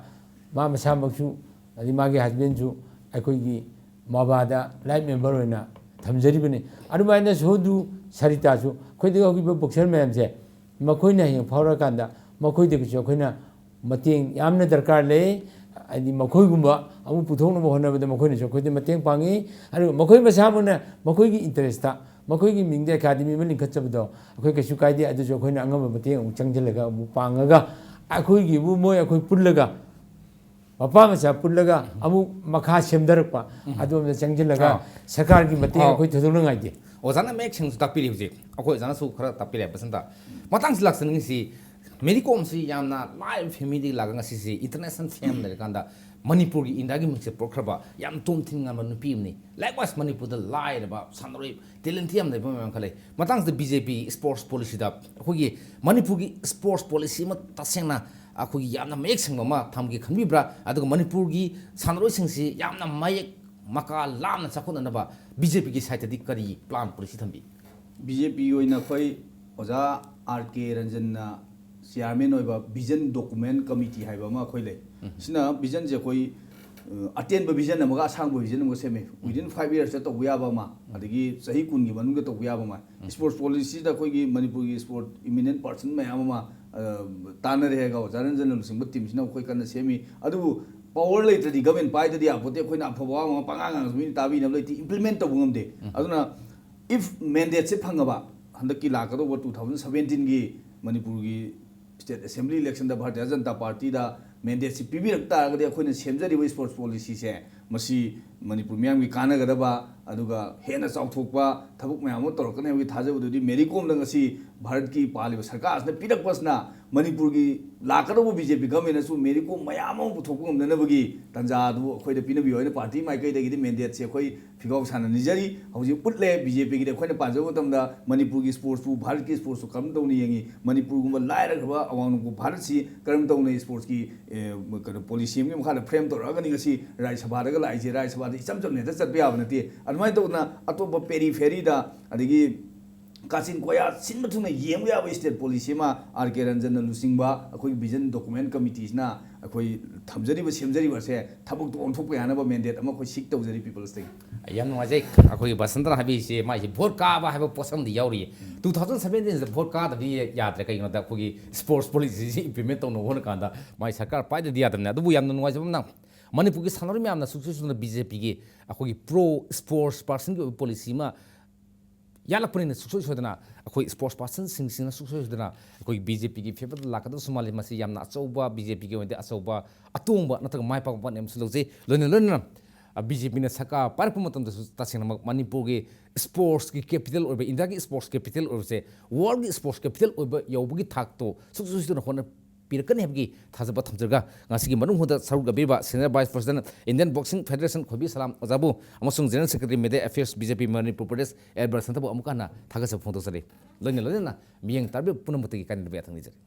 ꯃꯥ ꯃꯁꯥꯃꯛꯁꯨ, ꯑꯗꯩ ꯃꯥꯒꯤ ꯍꯁꯕꯦꯟꯁꯨ ꯑꯩꯈꯣꯏꯒꯤ ꯃꯕꯥꯗ ꯂꯥꯏꯐ ꯃꯦꯝꯕꯔ ꯑꯣꯏꯅ ꯊꯝꯖꯔꯤꯕꯅꯤ꯫ ꯑꯗꯨꯃꯥꯏꯅ ꯁꯣꯙꯨ ꯁꯔꯤꯇꯥꯁꯨ, ꯑꯩꯈꯣꯏꯗꯒꯤ ꯍꯧꯈꯤꯕ ꯕꯣꯛꯁꯔ ꯃꯌꯥꯝꯁꯦ, ꯃꯈꯣꯏꯅ ꯍꯌꯦꯡ ꯐꯥꯎꯔꯀꯥꯟꯗ ꯃꯈꯣꯏꯗꯒꯤꯁꯨ ꯑꯩꯈꯣꯏꯅ ꯃꯇꯦꯡ ꯌꯥꯝꯅ ꯗꯔꯀꯥꯔ ꯂꯩ꯫ ꯍꯥꯏꯗꯤ ꯃꯈꯣꯏꯒꯨꯝꯕ ꯑꯃꯨꯛ ꯄꯨꯊꯣꯛꯅꯕ ꯍꯣꯠꯅꯕꯗ ꯃꯈꯣꯏꯅꯁꯨ ꯑꯩꯈꯣꯏꯗ ꯃꯇꯦꯡ ꯄꯥꯡꯉꯤ꯫ ꯑꯗꯨꯒ ꯃꯈꯣꯏ ꯃꯁꯥꯃꯛꯅ ꯃꯈꯣꯏꯒꯤ ꯏꯟꯇꯔꯦꯁꯇ, ꯃꯈꯣꯏꯒꯤ ꯃꯤꯡꯗ ꯑꯦꯀꯥꯗꯃꯤ ꯑꯃ ꯂꯤꯡꯈꯠꯆꯕꯗꯣ ꯑꯩꯈꯣꯏ ꯀꯩꯁꯨ ꯀꯥꯏꯗꯦ꯫ ꯑꯗꯨꯁꯨ ꯑꯩꯈꯣꯏꯅ ꯑꯉꯝꯕ ꯃꯇꯦꯡ ꯑꯃꯨꯛ ꯆꯪꯁꯤꯜꯂꯒ ꯑꯃꯨꯛ ꯄꯥꯡꯉꯒ ꯑꯩꯈꯣꯏꯒꯤꯕꯨ ꯃꯣꯏ ꯑꯩꯈꯣꯏ ꯄꯨꯜꯂꯒ, ꯃꯄꯥ ꯃꯆꯥ ꯄꯨꯜꯂꯒ ꯑꯃꯨꯛ ꯃꯈꯥ ꯁꯦꯝꯊꯔꯛꯄ, ꯑꯗꯣꯝꯗ ꯆꯪꯁꯤꯜꯂꯒ ꯑꯥ꯫ ꯁꯔꯀꯥꯔꯒꯤ ꯃꯇꯦꯡ ꯑꯥ꯫ ꯑꯩꯈꯣꯏ ꯊꯣꯏꯗꯣꯛꯅ ꯉꯥꯏꯗꯦ꯫ ꯑꯣꯖꯥꯅ ꯃꯌꯦꯛ ꯁꯦꯡꯅꯁꯨ ꯇꯥꯛꯄꯤꯔꯤ ꯍꯧꯖꯤꯛ꯫ ꯑꯩꯈꯣꯏ ꯑꯣꯖꯥꯅꯁꯨ ꯈꯔ ꯇꯥꯛꯄꯤꯔꯦ ꯕꯁꯟꯇ꯫ ꯃꯇꯥꯡꯁꯤ ꯂꯥꯛꯆꯅꯤꯡꯉꯤꯁꯤ, ꯃꯦꯔꯤ ꯀꯣꯝꯁꯤ ꯌꯥꯝꯅ ꯂꯥꯏꯔꯕ ꯐꯦꯃꯤꯂꯤꯗꯒꯤ ꯂꯥꯛꯑꯒ ꯉꯁꯤꯁꯤ ꯏꯟꯇꯔꯅꯦꯁꯅꯦꯜ ꯐꯦꯝ ꯂꯩꯔꯀꯥꯟꯗ ꯃꯅꯤꯄꯨꯔꯒꯤ, ꯏꯟꯗꯤꯌꯥꯒꯤ ꯃꯤꯡꯆꯠ ꯄꯨꯔꯛꯈ꯭ꯔꯕ ꯌꯥꯝ ꯇꯣꯝ ꯊꯤꯟ ꯉꯝꯕ ꯅꯨꯄꯤ ꯑꯃꯅꯤ꯫ Likewise, ꯃꯅꯤꯄꯨꯔꯗ ꯂꯥꯏꯔꯕ ꯁꯥꯟꯅꯔꯣꯏ, ꯇꯦꯂꯦꯟ ꯌꯥꯝ ꯂꯩꯕ ꯃꯌꯥꯝ ꯈꯔ ꯂꯩ꯫ ꯃꯇꯥꯡꯁꯤꯗ ꯕꯤ ꯖꯦ ꯄꯤ ꯁ꯭ꯄꯣꯔꯠꯁ ꯄꯣꯂꯤꯁꯤꯗ ꯑꯩꯈꯣꯏꯒꯤ ꯃꯅꯤꯄꯨꯔꯒꯤ ꯁ꯭ꯄꯣꯔꯠꯁ ꯄꯣꯂꯤꯁꯤ ꯑꯃ ꯇꯁꯦꯡꯅ ꯑꯩꯈꯣꯏꯒꯤ ꯌꯥꯝꯅ ꯃꯌꯦꯛ ꯁꯦꯡꯕ ꯑꯃ ꯊꯝꯒꯦ ꯈꯟꯕꯤꯕ꯭ꯔꯥ? ꯑꯗꯨꯒ ꯃꯅꯤꯄꯨꯔꯒꯤ ꯁꯥꯟꯅꯔꯣꯏꯁꯤꯡꯁꯤ ꯌꯥꯝꯅ ꯃꯌꯦꯛ ꯃꯀꯥ ꯂꯥꯝꯅ ꯆꯥꯎꯈꯠꯅꯅꯕ ꯕꯤ ꯖꯦ ꯄꯤꯒꯤ ꯁꯥꯏꯠꯇꯗꯤ ꯀꯔꯤ ꯄ꯭ꯂꯥꯟ ꯄꯣꯂꯤꯁꯤ ꯊꯝꯕꯤ? ꯕꯤ ꯖꯦ ꯄꯤ ꯑꯣꯏꯅ ꯑꯩꯈꯣꯏ ꯑꯣꯖꯥ ꯑꯥꯔ ꯀꯦ ꯔꯟꯖꯟꯅ ꯆꯤꯌꯥꯔꯃꯦꯟ ꯑꯣꯏꯕ ꯚꯤꯖꯟ ꯗꯣꯀꯨꯃꯦꯟ ꯀꯃꯤꯇꯤ ꯍꯥꯏꯕ ꯑꯃ ꯑꯩꯈꯣꯏ ꯂꯩ꯫ ꯎꯝ꯫ ꯁꯤꯅ ꯚꯤꯖꯟꯁꯦ ꯑꯩꯈꯣꯏ ꯑꯇꯦꯟꯕ ꯚꯤꯖꯟ ꯑꯃꯒ ꯑꯁꯥꯡꯕ ꯚꯤꯖꯟ ꯑꯃꯒ ꯁꯦꯝꯃꯦ꯫ Within five yearsꯇ ꯇꯧꯕ ꯌꯥꯕ ꯑꯃ, ꯑꯗꯒꯤ ꯆꯍꯤ ꯀꯨꯟꯒꯤ ꯃꯅꯨꯡꯗ ꯇꯧꯕ ꯌꯥꯕ ꯑꯃ꯫ Sports policyꯗ ꯑꯩꯈꯣꯏꯒꯤ ꯃꯅꯤꯄꯨꯔꯒꯤ sport eminent person ꯃꯌꯥꯝ ꯑꯃ ꯑ, ꯇꯥꯟꯅꯔꯦ ꯍꯥꯏꯔꯒ ꯑꯣꯖꯥ ꯔꯟꯖꯟꯅ ꯂꯨꯆꯤꯡꯕ teamꯁꯤꯅ ꯑꯩꯈꯣꯏ ꯀꯟꯅ ꯁꯦꯝꯃꯤ꯫ ꯑꯗꯨꯕꯨ power ꯂꯩꯇ꯭ꯔꯗꯤ government ꯄꯥꯏꯗꯗꯤ ꯌꯥꯄꯣꯠꯇꯦ꯫ ꯑꯩꯈꯣꯏꯅ ꯑꯐꯕ ꯋꯥ ꯑꯃ ꯄꯉꯥꯡ ꯉꯥꯡꯉꯁꯨ ꯃꯤꯅ ꯇꯥꯕꯤꯅꯕ ꯂꯩꯇꯦ, implement ꯇꯧꯕ ꯉꯝꯗꯦ꯫ ꯑꯗꯨꯅ if mandateꯁꯦ ꯐꯪꯉꯕ, ꯍꯟꯗꯛꯀꯤ ꯂꯥꯛꯀꯗꯧꯕ two thousand seventeenꯒꯤ ꯃꯅꯤꯄꯨꯔꯒꯤ state assembly electionꯗ ꯚꯥꯔꯇꯤꯌ ꯖꯅꯇꯥ ꯄꯥꯔꯇꯤꯗ mandateꯁꯤ ꯄꯤꯕꯤꯔꯛ ꯇꯥꯔꯒꯗꯤ ꯑꯩꯈꯣꯏꯅ ꯁꯦꯝꯖꯔꯤꯕ sports policyꯁꯦ ꯃꯁꯤ ꯃꯅꯤꯄꯨꯔ ꯃꯤꯌꯥꯝꯒꯤ ꯀꯥꯟꯅꯒꯗꯕ, ꯑꯗꯨꯒ ꯍꯦꯟꯅ ꯆꯥꯎꯊꯣꯛꯄ ꯊꯕꯛ ꯃꯌꯥꯝ ꯑꯃ ꯇꯧꯔꯛꯀꯅꯤ ꯍꯥꯏꯕꯒꯤ ꯊꯥꯖꯕꯗꯨꯗꯤ ꯃꯦꯔꯤ ꯀꯣꯝꯗ ꯉꯁꯤ ꯚꯥꯔꯠꯀꯤ ꯄꯥꯜꯂꯤꯕ ꯁꯔꯀꯥꯔꯁꯤꯅ ꯄꯤꯔꯛꯄꯁꯤꯅ ꯃꯅꯤꯄꯨꯔꯒꯤ ꯂꯥꯛꯀꯗꯧꯕ BJP governmentꯅꯁꯨ ꯃꯦꯔꯤ ꯀꯣꯝ ꯃꯌꯥꯝ ꯑꯃ ꯄꯨꯊꯣꯛꯄ ꯉꯝꯅꯅꯕꯒꯤ ꯇꯥꯟꯖꯥ ꯑꯗꯨ ꯑꯩꯈꯣꯏꯗ ꯄꯤꯅꯕꯤꯌꯨ ꯍꯥꯏꯅ party ꯃꯥꯏꯀꯩꯗꯒꯤꯗꯤ mandateꯁꯦ ꯑꯩꯈꯣꯏ ꯐꯤꯒꯥꯎ ꯁꯥꯟꯅ ꯅꯤꯖꯔꯤ꯫ ꯍꯧꯖꯤꯛ ꯎꯠꯂꯦ BJPꯒꯤꯗꯤ ꯑꯩꯈꯣꯏꯅ ꯄꯥꯖꯕ ꯃꯇꯝꯗ ꯃꯅꯤꯄꯨꯔꯒꯤ sportsꯄꯨ, ꯚꯥꯔꯠꯀꯤ sportsꯄꯨ ꯀꯔꯝ ꯇꯧꯅ ꯌꯦꯡꯉꯤ, ꯃꯅꯤꯄꯨꯔꯒꯨꯝꯕ ꯂꯥꯏꯔꯈ꯭ꯔꯕ ꯑꯋꯥꯡ ꯅꯣꯡꯄꯣꯛ ꯚꯥꯔꯠꯁꯤ ꯀꯔꯝ ꯇꯧꯅ sportsꯀꯤ, ꯑꯦ, ꯀꯩꯅꯣ policy ꯑꯃꯒꯤ ꯃꯈꯥꯗ frame ꯇꯧꯔꯛꯑꯒꯅꯤ ꯉꯁꯤ ꯔꯥꯖ꯭ꯌ ꯁꯚꯥꯗꯒ ꯂꯥꯛꯏꯁꯦ꯫ ꯔꯥꯖ꯭ꯌ ꯁꯚꯥꯗ ꯏꯆꯝ ꯆꯝꯅ ꯍꯦꯛꯇ ꯆꯠꯄ ꯌꯥꯕ ꯅꯠꯇꯦ꯫ ꯑꯗꯨꯃꯥꯏꯅ ꯇꯧꯗꯅ ꯑꯇꯣꯞꯄ peripheryꯗ ꯑꯗꯒꯤ ꯀꯥꯆꯤꯟ ꯀꯣꯌꯥ ꯁꯤꯟꯕ ꯊꯨꯡꯅ ꯌꯦꯡꯕ ꯌꯥꯕ state policy ꯑꯃ R.K. ꯔꯟꯖꯟꯅ ꯂꯨꯆꯤꯡꯕ ꯑꯩꯈꯣꯏꯒꯤ vision document committeeꯁꯤꯅ ꯑꯩꯈꯣꯏ ꯊꯝꯖꯔꯤꯕ, ꯁꯦꯝꯖꯔꯤꯕ ꯑꯁꯦ ꯊꯕꯛꯇ ꯑꯣꯟꯊꯣꯛꯄ ꯌꯥꯅꯕ mandate ꯑꯃ ꯑꯩꯈꯣꯏ seek ꯇꯧꯖꯔꯤ peoplesꯇꯒꯤ꯫ ꯌꯥꯝ ꯅꯨꯡꯉꯥꯏꯖꯩ꯫ ꯑꯩꯈꯣꯏꯒꯤ ꯕꯁꯟꯇꯅ ꯍꯥꯏꯕꯤꯔꯤꯁꯦ ꯃꯥꯏꯁꯦ vote ꯀꯥꯕ ꯍꯥꯏꯕ ꯄꯣꯠꯁꯛ ꯑꯃꯗꯤ ꯌꯥꯎꯔꯤꯌꯦ꯫ Two thousand seventeenꯁꯤꯗ vote ꯀꯥꯗꯕꯗꯤ ꯌꯥꯗ꯭ꯔꯦ꯫ ꯀꯩꯒꯤꯅꯣꯗ ꯑꯩꯈꯣꯏꯒꯤ sports policyꯁꯤ implement ꯇꯧꯅꯕ ꯍꯣꯠꯅ ꯀꯥꯟꯗ ꯃꯥꯏ ꯁꯔꯀꯥꯔ ꯄꯥꯏꯗꯗꯤ ꯌꯥꯗꯕꯅꯤ꯫ ꯑꯗꯨꯕꯨ ꯌꯥꯝꯅ ꯅꯨꯡꯉꯥꯏꯖꯕ ꯑꯃꯅ ꯃꯅꯤꯄꯨꯔꯒꯤ ꯁꯥꯟꯅꯔꯣꯏ ꯃꯌꯥꯝꯅ ꯁꯨꯡꯁꯣꯏ ꯁꯣꯏꯗꯅ BJPꯒꯤ ꯑꯩꯈꯣꯏꯒꯤ pro sports personꯒꯤ ꯑꯣꯏꯕ policy ꯑꯃ ꯌꯥꯠꯂꯛꯄꯅꯤꯅ ꯁꯨꯡꯁꯣꯏ ꯁꯣꯏꯗꯅ ꯑꯩꯈꯣꯏ sports personꯁꯤꯡꯁꯤꯅ ꯁꯨꯡꯁꯣꯏ ꯁꯣꯏꯗꯅ ꯑꯩꯈꯣꯏ BJPꯒꯤ favourꯗ ꯂꯥꯛꯀꯗꯕꯁꯨ ꯃꯥꯜꯂꯤ꯫ ꯃꯁꯤ ꯌꯥꯝꯅ ꯑꯆꯧꯕ, BJPꯒꯤ ꯑꯣꯏꯅꯗꯤ ꯑꯆꯧꯕ ꯑꯇꯣꯡꯕ ꯅꯠꯇ꯭ꯔꯒ ꯃꯥꯏ ꯄꯥꯛꯄ ꯄꯣꯠꯅꯤ ꯑꯃꯁꯨ ꯂꯧꯖꯩ꯫ ꯂꯣꯏꯅ ꯂꯣꯏꯅꯅ BJPꯅ ꯁꯔꯀꯥꯔ ꯄꯥꯏꯔꯛꯄ ꯃꯇꯝꯗꯁꯨ ꯇꯁꯦꯡꯅꯃꯛ ꯃꯅꯤꯄꯨꯔꯒꯤ sportsꯀꯤ capital ꯑꯣꯏꯕ, ꯏꯟꯗꯤꯌꯥꯒꯤ sports capital ꯑꯣꯏꯕꯁꯦ worldꯀꯤ sports capital ꯑꯣꯏꯕ ꯌꯧꯕꯒꯤ ꯊꯥꯛꯇꯣ ꯁꯨꯡꯁꯣꯏ ꯁꯣꯏꯗꯅ ꯍꯣꯠꯅ ꯄꯤꯔꯛꯀꯅꯤ ꯍꯥꯏꯕꯒꯤ ꯊꯥꯖꯕ ꯊꯝꯖꯔꯒ ꯉꯁꯤꯒꯤ ꯃꯅꯨꯡ ꯍꯨꯠꯇ ꯁꯔꯨꯛ ꯌꯥꯕꯤꯔꯤꯕ senior vice president Indian Boxing Federation ꯈꯣꯏꯕꯤ ꯁꯂꯥꯝ ꯑꯣꯖꯥꯕꯨ ꯑꯃꯁꯨꯡ general secretary media affairs BJP Manipur Pradesh Albert ꯁꯟꯇꯕꯨ ꯑꯃꯨꯛꯀ ꯍꯟꯅ ꯊꯥꯒꯠꯆꯕ ꯐꯣꯡꯗꯣꯛꯆꯔꯤ꯫ ꯂꯣꯏꯅ ꯂꯣꯏꯅꯅ ꯃꯤꯠꯌꯦꯡ ꯇꯥꯕꯤꯕ ꯄꯨꯝꯅꯃꯛꯇꯒꯤ ꯀꯥꯏꯅꯗꯕ ꯌꯥꯊꯪ ꯅꯤꯖꯔꯤ꯫